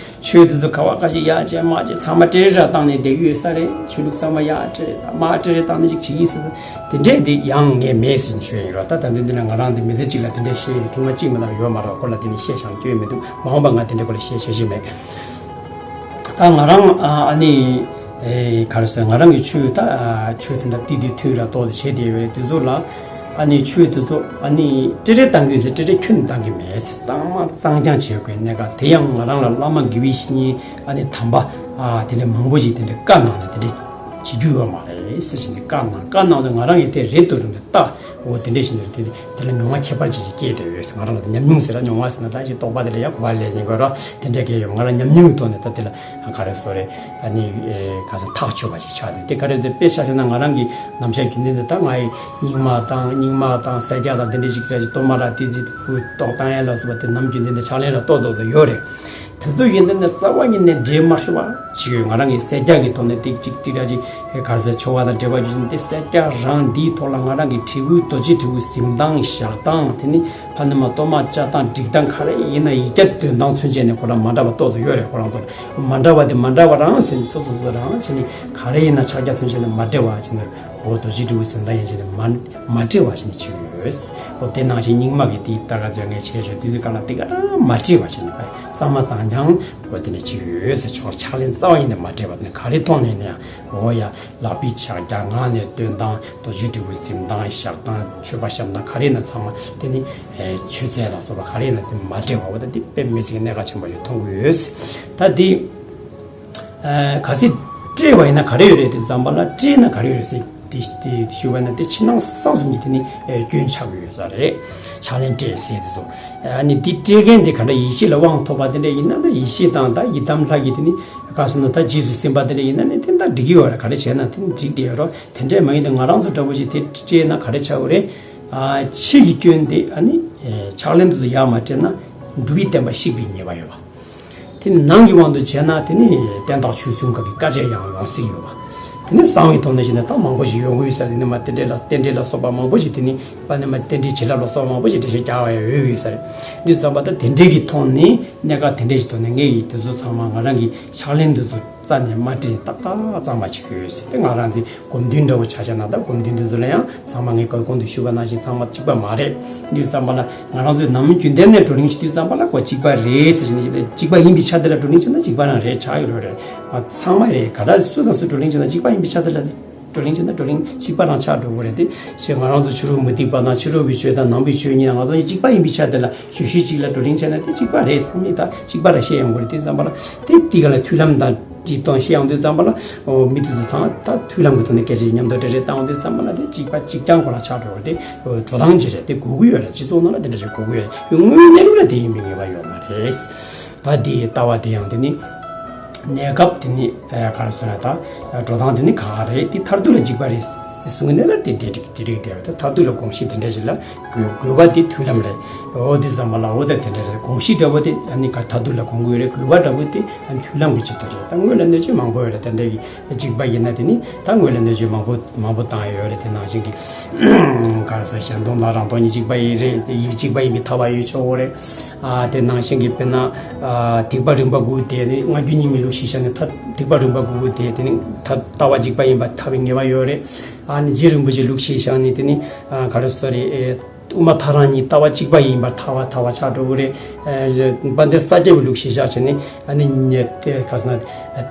ཆོས་འདི་ཚོ་ག་བ་ག་ཞིག་ཡག་བྱས་མ་བྱས་ཚང་མ་ཏྲེ་རེ་ར་བཏང་ནས་བསྡད་ཡོད་ས་རེད། ཆོས་ལུགས་ཚང་མ་ཡག་ཏྲེ་རེ་མ་ཏྲེ་རེ་བཏང་ནས་ཅིག་བྱེད་ཡིན་ཟེར་དེ་འདྲས་འདི་ཡང་ངས་མེད་ཟེར་ནས་ཞུ་ཡིན་རོ། ད་ད་འདི་འདི་ལ་ང་རང་འདི་མི་ཚེ་གཅིག་ལ་དེ་འདྲས་བཤད་ཡིན་ཐེངས་མ་གཅིག་མ་གཏོགས་ཡོད་མ་རེད། ཁོ་ལ་དེ་ནས་བཤད་བཞག་རྒྱུ་ཡོད་མི་འདུག་མ་འོངས་པ་ང་དེ་འདྲས་ཁོ་ལ་བཤད་བྱེད་བཞིན་མེད། ད་ང་རང་ཨ་ནི་ཨེ་ག་རེ་ཟེར་ང་རང་གི་ཆོས་ད་ཆོས་དེ་འདྲ་ཏི་ཏི་ཐུན་ར་ཏོག་ཏོ་བྱེད་བསྡད་ཡོད་རེད། དེ་ཚོ་ལ་ཨ་ནི་ཆོས་དེ་ཚོ་ཨ་ནི་ཏི་རེ་བཏང་གི་ཡོད་ཟེར་ཏི་རེ་ཁྱོན་ནས་བཏང་གི་མེད་ཟེར། གཙང་མ་གཙང་རྐྱང་བྱེད་དགོས་གནད་འགག་དེ་ཡང་ང་རང་ལ་བླ་མ་དགེ་བའི་བཤེས་གཉེན་ཨ་ནི་དམ་པ་ཨ་དེ་འདྲ་མང་པོ་ཞིག་དེ་འདྲ་བཀའ་གནང་ནས་དེ་འདྲ་བྱེད་རྒྱུ་ཡོད་མ་རེད་ཟེར་བཞིན་བཀའ་གནང་བཀའ་གནང་དུས་ང་རང་གིས་དེ་རེད་འདུག་རུང་ལྟ། འོ་དེ་འདྲས་ཞིག་ནས་དེ་དེ་ལ་མྱོང་བ་ཁྱད་པར་ཅན་ཞིག་སྐྱེས་བསྡད་ཡོད། ང་རང་ལ་ཉམས་མྱོང་ཟེར་ལ་མྱོང་བ་ཟེར་ན་ད་ཅིག་རྟོག་པ་དེ་ལ་ཡང་གོ་བ་ལེན་ཉེན་དགོས་ར་དེ་འདྲས་སྐྱེས་ཡོད། ང་རང་ཉམས་མྱོང་གི་ཐོག་ནས་ད་དེ་ལ་ག་རེ་ཟེར་རེད་ཨ་ནི་ག་ས་ཐག་ཆོད་པ་ཞིག་ཆགས་འདུག་དེ་ག་རེ་ཟེར་དཔེ་ཆ་བཞག་ན་ང་རང་གི་ནམ་ཞག་རྒྱུན་ལྡན་དུ་ད་ང་ཡི་རྙིང་མ་དང་རྙིང་མ་དང་ས་སྐྱ་དང་དེ་འདྲས་ཞིག་ཆ་ཞིག་གཏོར་མ་ར་ཏི་ཙི་ཕུ་ཏོག་བཏང་ཡ་ལ་སོགས་པ་དེ་ནམ་རྒྱུན་ལྡན་དུ་ཕྱག་ལེན་ར་གཏོར་གཏོར་དུ་ཡོད་རེད། དེ་ཚོ་ཡིན་དུས་ནི་རྩ་བ་ཉིད་ནས་འདྲེས་མ་ཤོར་བ་ཅིག་ཡོད། ང་རང་གི་སེར་སྐྱ་གི་ཐོག་ནས་ཏིག་ཅིག་ཏིག་ར་ཅིག་ག་རེ་ཟེར་ཆོ་ག་དང་འབྲེལ་བ་ཡོད་ཅིང་དེ་སེར་སྐྱ་རང་འདིའི་ཐོག་ལ་ང་རང་གི་དྲིལ་བུ་རྡོ་རྗེ་དྲིལ་བུ་གཟིམ་སྟངས་བཞག་སྟངས་དེ་ནི་ཕ་ནི་མ་གཏོར་མ་བཅའ་སྟངས་སྒྲིག་སྟངས་ག་རེ་ཡིན་ན་ཡིག་བརྒྱ་འདོན་སྟངས་ཚུན་ཆད་ནས་ཁོ་རང་མ་འདྲ་བ་ཏོག་ཙམ་ཡོད་རེད། ཁོ་རང་ཚོ་ལ་མ་འདྲ་བ་དེ་མ་འདྲ་བ་རང་ཚུན་སོ་སོ་སོ་རང་བྱས་ནས་ག་རེ་ཡིན་ན་ཕྱག་རྒྱ་ཚུན་ཆད་ནས་མ་འདྲེས་པ་བྱས་ནས་འོ་རྡོ་རྗེ་དྲིལ་བུ་གཟིམ་སྟངས་ཡན་ཆད་ནས་མ་མ་འདྲེས་པ་བྱས་ནས་བྱེད་ཀྱི་ཡོད། འོ་དེ་ནང་བཞིན་རྙིང་མ་གི་དེའི་ལྟ་ག་ཚོད་ངས་བྱས་ཆོག་དུས་ཚོད་གང་ལ་དེ་ག་རང་མ་འདྲེས་པ་བྱས་ནས་པའི་གཙང་མ་གཙང་རྐྱང་འོ་དེ་ནས་བྱེད་ཀྱི་ཡོད་ཟེར་ཆོག་ཕྱག་ལེན་རྩ་བ་ཉིད་ནས་མ་འདྲེས་པ་དེ་ནས་ག་རེ་མཐོང་ནས་ཡིན་ན་ཡང་འོ་ཡ་ལག་པའི་ཕྱག་རྒྱ་ངག་ནས་འདོན་སྟངས་རྡོ་རྗེ་དྲིལ་བུ་གཟིམ་སྟངས་བཞག་སྟངས་མཆོད་པ་བཤམས་སྟངས་ག་རེ་ཡིན་ན་ཚང་མ་དེ་ནི་ཆོས་ཚད་ལ་སོགས་པ་ག་རེ་ཡིན་ན་དེ་མ་འདྲེས་པ་འོ་ད་དེ་དཔེ་མི་སྲིད་གནད་འགག་ཆེན་པོ་ཞིག་མཐོང་གི་ཡོད། ད་དེ་གལ་སྲིད་འདྲེས་པ་ཡིན་ན་ག་རེ་ཡོད་རེད་དེ་ཙམ་པ་ལ་འདྲེས་ན་ག་རེ་ཡོད་རེད་ཟེར། དེ་དེ་ཞུ་བ་ན་དེ་ཕྱི་ནང་གསང་གསུམ་གྱི་དེ་ནི་ཨེ་སྐྱོན་ཆགས་ཡོད་ས་རེད། ཕྱག་ལེན་སྤྲད་ཟེར་དེ་ཚོ། ཨ་ནི་འདི་སྤྲད་མཁན་དེ་ག་འདྲ་ཡེ་ཤེས་ལ་དབང་ཐོབ་པ་དེ་འདྲ་ཡིན་ན། ད་ཡེ་ཤེས་དང་ད་ཡི་དམ་ལྷ་གི་དེ་ནི་ག་ཟེར་ན་ད་རྗེས་སུ་ཟིན་པ་དེ་འདྲ་ཡིན་ན་ནི་དེ་ད་འགྲིག་གི་ཡོད་རེད། ག་རེ་བྱས་ན་དེ་ནི་འགྲིག་བསྡད་ཡོད་རོ། དེ་འདྲས་མ་ཡིན་ཏེ་ང་རང་ཚོ་འདྲ་པོ་ཞིག་དེ་སྤྲད་ན་ག་རེ་ཆགས་ཡོད་རེད། ཨ་ཕྱི་གི་སྐྱོན་དེ་ཨ་ནི་ཨེ་ཕྱག་ལེན་དུ་ཡར་མ་སྤྲད་ན་སྒྲུབ་པའི་བསྟན་པ་བཤིག་པའི་ཉེས་པ་ཡོད་པ། དེ་ནི་ནང་གི་དབང་དུ་བྱས་ན་དེ་ནི་བསྟན་བདག་ཆོས་གསུམ་ཀ་གི་བཀའ་བཅད་ཡང་ཡོང་སྲིད་ཡོད་པ། དེ་ནི་གསང་བའི་ཐོག་ནས་བྱས་ན་ད་མང་པོ་ཞིག་ཡོང་གི་ཡོད་ས་རེད། ནི་མ་རྟེན་འབྲེལ་ལ་རྟེན་འབྲེལ་ལ་སོགས་པ་མང་པོ་ཞིག་དེ་ནི་པ་ནི་མ་རྟེན་འབྲེལ་བྱིན་རླབས་ལ་སོགས་པ་མང་པོ་ཞིག་འགྲེལ་བཤད་རྒྱག་པ་ཡང་ཡོད་ཡོད་ས་རེད། འདི་ཙམ་པ་ད་དེ་འདྲའི་གི་ཐོག་ནས་གནད་འགག་དེ་འདྲའི་ཞིག་ཐོག་ནས་ངས་ཡིས་དེ་ཚོ་ཚང་མ་ང་རང་གི་ཕྱག་ལེན་དེ་ཚོ་རྩ་ནས་མ་སྤྲད། ཏག་ཏག་གཙང་མ་བྱེད་ཀྱི་ཡོད་ཟེར་ཏེ། ང་རང་ཚོའི་སྒོམ་དུས་འདྲ་བོ་ཆ་བཞག་ན་ད་སྒོམ་དུས་འདི་ཚོ་ལ་ཡང་ཚང་མ་ངས་གོང་དུ་ཞུས་པ་ནང་བཞིན་ཚང་མ་གཅིག་པ་མ་རེད། འདི་ཙམ་པ་ལ་ང་རང་ཚོའི་ནམ་རྒྱུན་ལྡན་ནས་བགྲོ་གླེང་བྱེད་དུས་ཙམ་པ་ལ་ཁོ་གཅིག་པ་རེད་ཟེར་བཞིན་ཞིག་གཅིག་པ་ཡིན་པའི་ཆ་དེ་ལ་བགྲོ་གླེང་བྱེད་ན་གཅིག་པ་རང་རེད་ཆགས་ཡོད་རེད། ཚང་མ་རེད། ག་འདྲ་སུ་དང་སུ་བགྲོ་གླེང་བྱེད་ན་གཅིག་པ་ཡིན་པའི་ཆ་དེ་ལ་བགྲོ་གླེང་བྱེད་ན་བགྲོ་གླེང་གཅིག་པ་རང་ཆགས་འགྲོ་གི་རེད་དེ། ཞེས་ང་རང་ཚོ་ཕྱི་རོལ་མུ་སྟེགས་པ་དང་ཕྱི་རོལ་པའི་ཆོས་དང་ནང་པའི་ཆོས་གཉིས་ང་ཚོ་གཉིས་གཅིག་པ་ཡིན་པའི་ཆ་དེ་ལ། ཞུ་ཞུ་གཅིག་ལ་བགྲོ་གླེང་བྱས་ན་དེ་གཅིག་པ་རེད། ཚང་མས་ད་གཅིག་པ་རེད་བཤད་ཡོང་གི་རེད། དེ་ཙམ་པ་ལ་དེ་དེ་ག་ལ་མཐུན་ལམ་དང་འགྲིག་སྟངས་བཤད་ཡོང་དུས་ཙམ་པ་ལ་ཨོ་མི་དེ་ཚོ་ཚང་ད་མཐུན་ལམ་གྱི་ཐོག་ནས་སྐད་ཆ་མཉམ་དུ་འགྲེལ་བཤད་བཏང་ཡོང་དུས་ཙམ་པ་ལ་དེ་གཅིག་པ་གཅིག་རྐྱང་ཁོ་རང་ཆགས་འགྲོ་བ་དེ་འགྲོ་སྟངས་ཅིག་རེད། དེ་དགོས་ཀྱི་ཡོད་རེད། སྤྱི་ཚོགས་ནང་ལ་དེ་འདྲ་ཞིག་དགོས་ཀྱི་ཡོད་རེད། དངོས་ཡོད་གནས་ལུགས་ལ་དེ་ཡིན་པའི་ངེས་པ་ཡོད་མ་རེད། ད་དེ་ལྟ་བ་དེ་ཡང་དེ་ནི་གནས་སྐབས་དེ་ནི་ག་རེ་ཟེར་ན་ད་འགྲོ་སྟངས་དེ་ནི་ག་ག་རེད། དེ་མཐར་ཐུག་ལ་གཅིག་པ་རེད་གསུང་གི་ནས་ལ་དེ་འདྲ་འགྲིག་དེ་འགྲིག་དེ་ད་མཐར་ཐུག་ལ་དགོངས་གཞི་དེ་འདྲ་ཞིག་ལ། དགོས་དགོས་པ་དེ་མཐུན་ལམ་རེད། འོ་དེ་ཙམ་པ་ལ་འོ་ད་དེ་འདྲ་རེད། དགོངས་གཞི་འདྲ་བོ་དེ་ཨ་ནི་ག་མཐར་ཐུག་ལ་དགོངས་དགོས་རེད། དགོས་པ་འདྲ་བོ་དེ་ཨ་མཐུན་ལམ་གྱི་ཆེད་དུ་རེད། ད་སྔོན་ལ་གནོད་བྱེད་མང་པོ་ཡོད་རེད། དེ་འདྲ་གི་གཅིག་པ་ཡིན་ན་དེ་ནི་ད་སྔོན་ལ་གནོད་བྱེད་མང་པོ་མང་པོ་བཏང་ཡོད་རེད། དེ་ནང་བཞིན་གྱི་ག་རེ་ཟེར་གཞན་སྟོང་དང་རང་སྟོང་གཉིས་གཅིག་པ་ཡིན་རེད། ཡིན་གཅིག་པ་ཡིན་པའི་ཐལ་བ་ཡོད་ཆོག་གོ་རེད། ཨ་དེ་ནང་བཞིན་གྱི་དཔེར་ན་ཨ་སྡིག་པ་རིམ་པ་དགུ་དེ་ནི་སྔ་འགྱུར་རྙིང་མའི་ལུགས་ཤིག་བཞག་ནས་ད་སྡིག་པ་རིམ་པ་དགུ་དེ་དེ་ནི་ད་ལྟ་བ་གཅིག་པ་ཡིན་པ་ཐལ་བའི་ངེས་པ་ཡོད་རེད། ཨ་ནི་རྗེ་རིན་པོ་ཆེའི་ལུགས་ཤིག་བཞག་ནས་དེ་ནི་ཨ་ག་རེ་ཟེར་རེད། ཨེ། དབུ་མ་ཐལ་རང་གཉིས་ལྟ་བ་གཅིག་པ་ཡིན་པར་ཐལ་བ་ཐལ་བ་ཆགས་འགྲོ་གི་རེད། ཨེ། དཔལ་ལྡན་ས་སྐྱ་པའི་ལུགས་ཤིག་བཞག་བྱས་ནས་ཨ་ནི་ཉེ་དེ་ག་ཟེར་ན་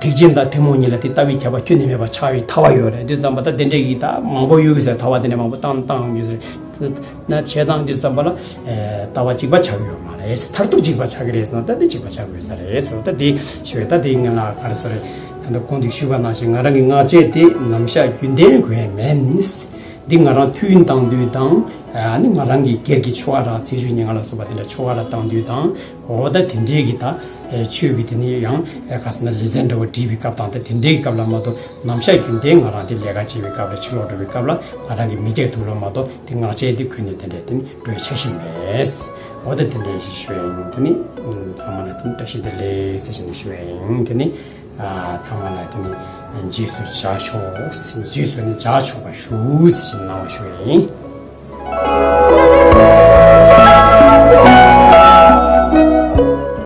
ཐེག་ཆེན་དང་ཐུན་མོང་གཉིས་ལ་དེ་ལྟ་བའི་ཁྱད་པར་ཁྱོན་ནས་མེད་པ་ཆགས་པའི་ཐལ་བ་ཡོད་རེད། དེ་ཙམ་པ་ད་དེ་འདྲ་གི་ད་མང་པོ་ཡོད་གི་ཟེར། ཐལ་བ་དེ་འདྲ་མང་པོ་བཏང་བཏང་ཡོང་གི་ཟེར་ན་བྱས་ཙང་དེ་ཙམ་པ་ལ་ཨེ་ལྟ་བ་གཅིག་པ་ཆགས་ཀྱི་ཡོད་མ་རེད། མཐར་ཐུག་གཅིག་པ་ཆགས་ཀྱི་རེད་ཟེར་ན་ད་དེ་གཅིག་པ་ཆགས་དགོས་ས་རེད་ཟེར། ད་དེ་ཞུ་ད་དེ་ངས་ལ་ག་རེ་ཟེར་རེད། ད་ལྟ་གོང་དུ་ཞུས་པ་ནང་བཞིན་ང་རང་གི་སྔགས་ཆས་དེ་ནམ་ཞག་རྒྱུན་ལྡན་དགོས་ཡ་མིན། འདི་ང་རང་ཐུན་བཏང་དུས་དང་། ཨ་ནི་ང་རང་གི་སྒེར་གྱི་ཆོ་ག་ར་ཚེས་བཅུ་ཉིན་གང་ལ་སོགས་པ་དེ་འདྲ་ཆོ་ག་ར་བཏང་དུས་དང་། འོ་ད་དེ་འདྲའི་གི་ད་ཨེ་ཆོས་ཀྱི་དེ་ནི་ཡང་ཨེ་ག་ཟེར་ན་ལེ་ཚན་འདྲ་བོ་བྲིས་པའི་སྐབས་དང་། ད་དེ་འདྲའི་གི་སྐབས་ལ་མ་གཏོགས་ནམ་ཞག་རྒྱུན་ལྡན་ང་རང་དེ་ལས་ཀ་བྱེད་པའི་སྐབས་ལ་ཕྱི་ལོགས་འགྲོ་བའི་སྐབས་ལ་ང་རང་གི་མི་སྐྱ་དུག་ལོག་མ་གཏོགས་དེ་སྔགས་ཆས་དེ་གོན་ནས་དེ་འདྲ་དེ་ནི་འགྲོ་ཡ་འཆར་གཞི་མེད། འོ་ད་དེ་འདྲ་ཞིག་ཞུ་ཡ་ཡིན། དེ་ནི་ཚང་མ་ལ་དེ་ནི་བཀྲ་ཤིས་བདེ་ལེགས་ཟེར་བཞིན་ཞུ་ཡ་ཡིན། དེ་ནི། ཚང་མ་ལ་དེ་ནི་རྗེས་སུ་བྱ་ཆོག་རྗེས་སུ་ནི་བྱ་ཆོག་པ་ཞུ་ཞེས་གནང་བ་ཞུ་ཡིན།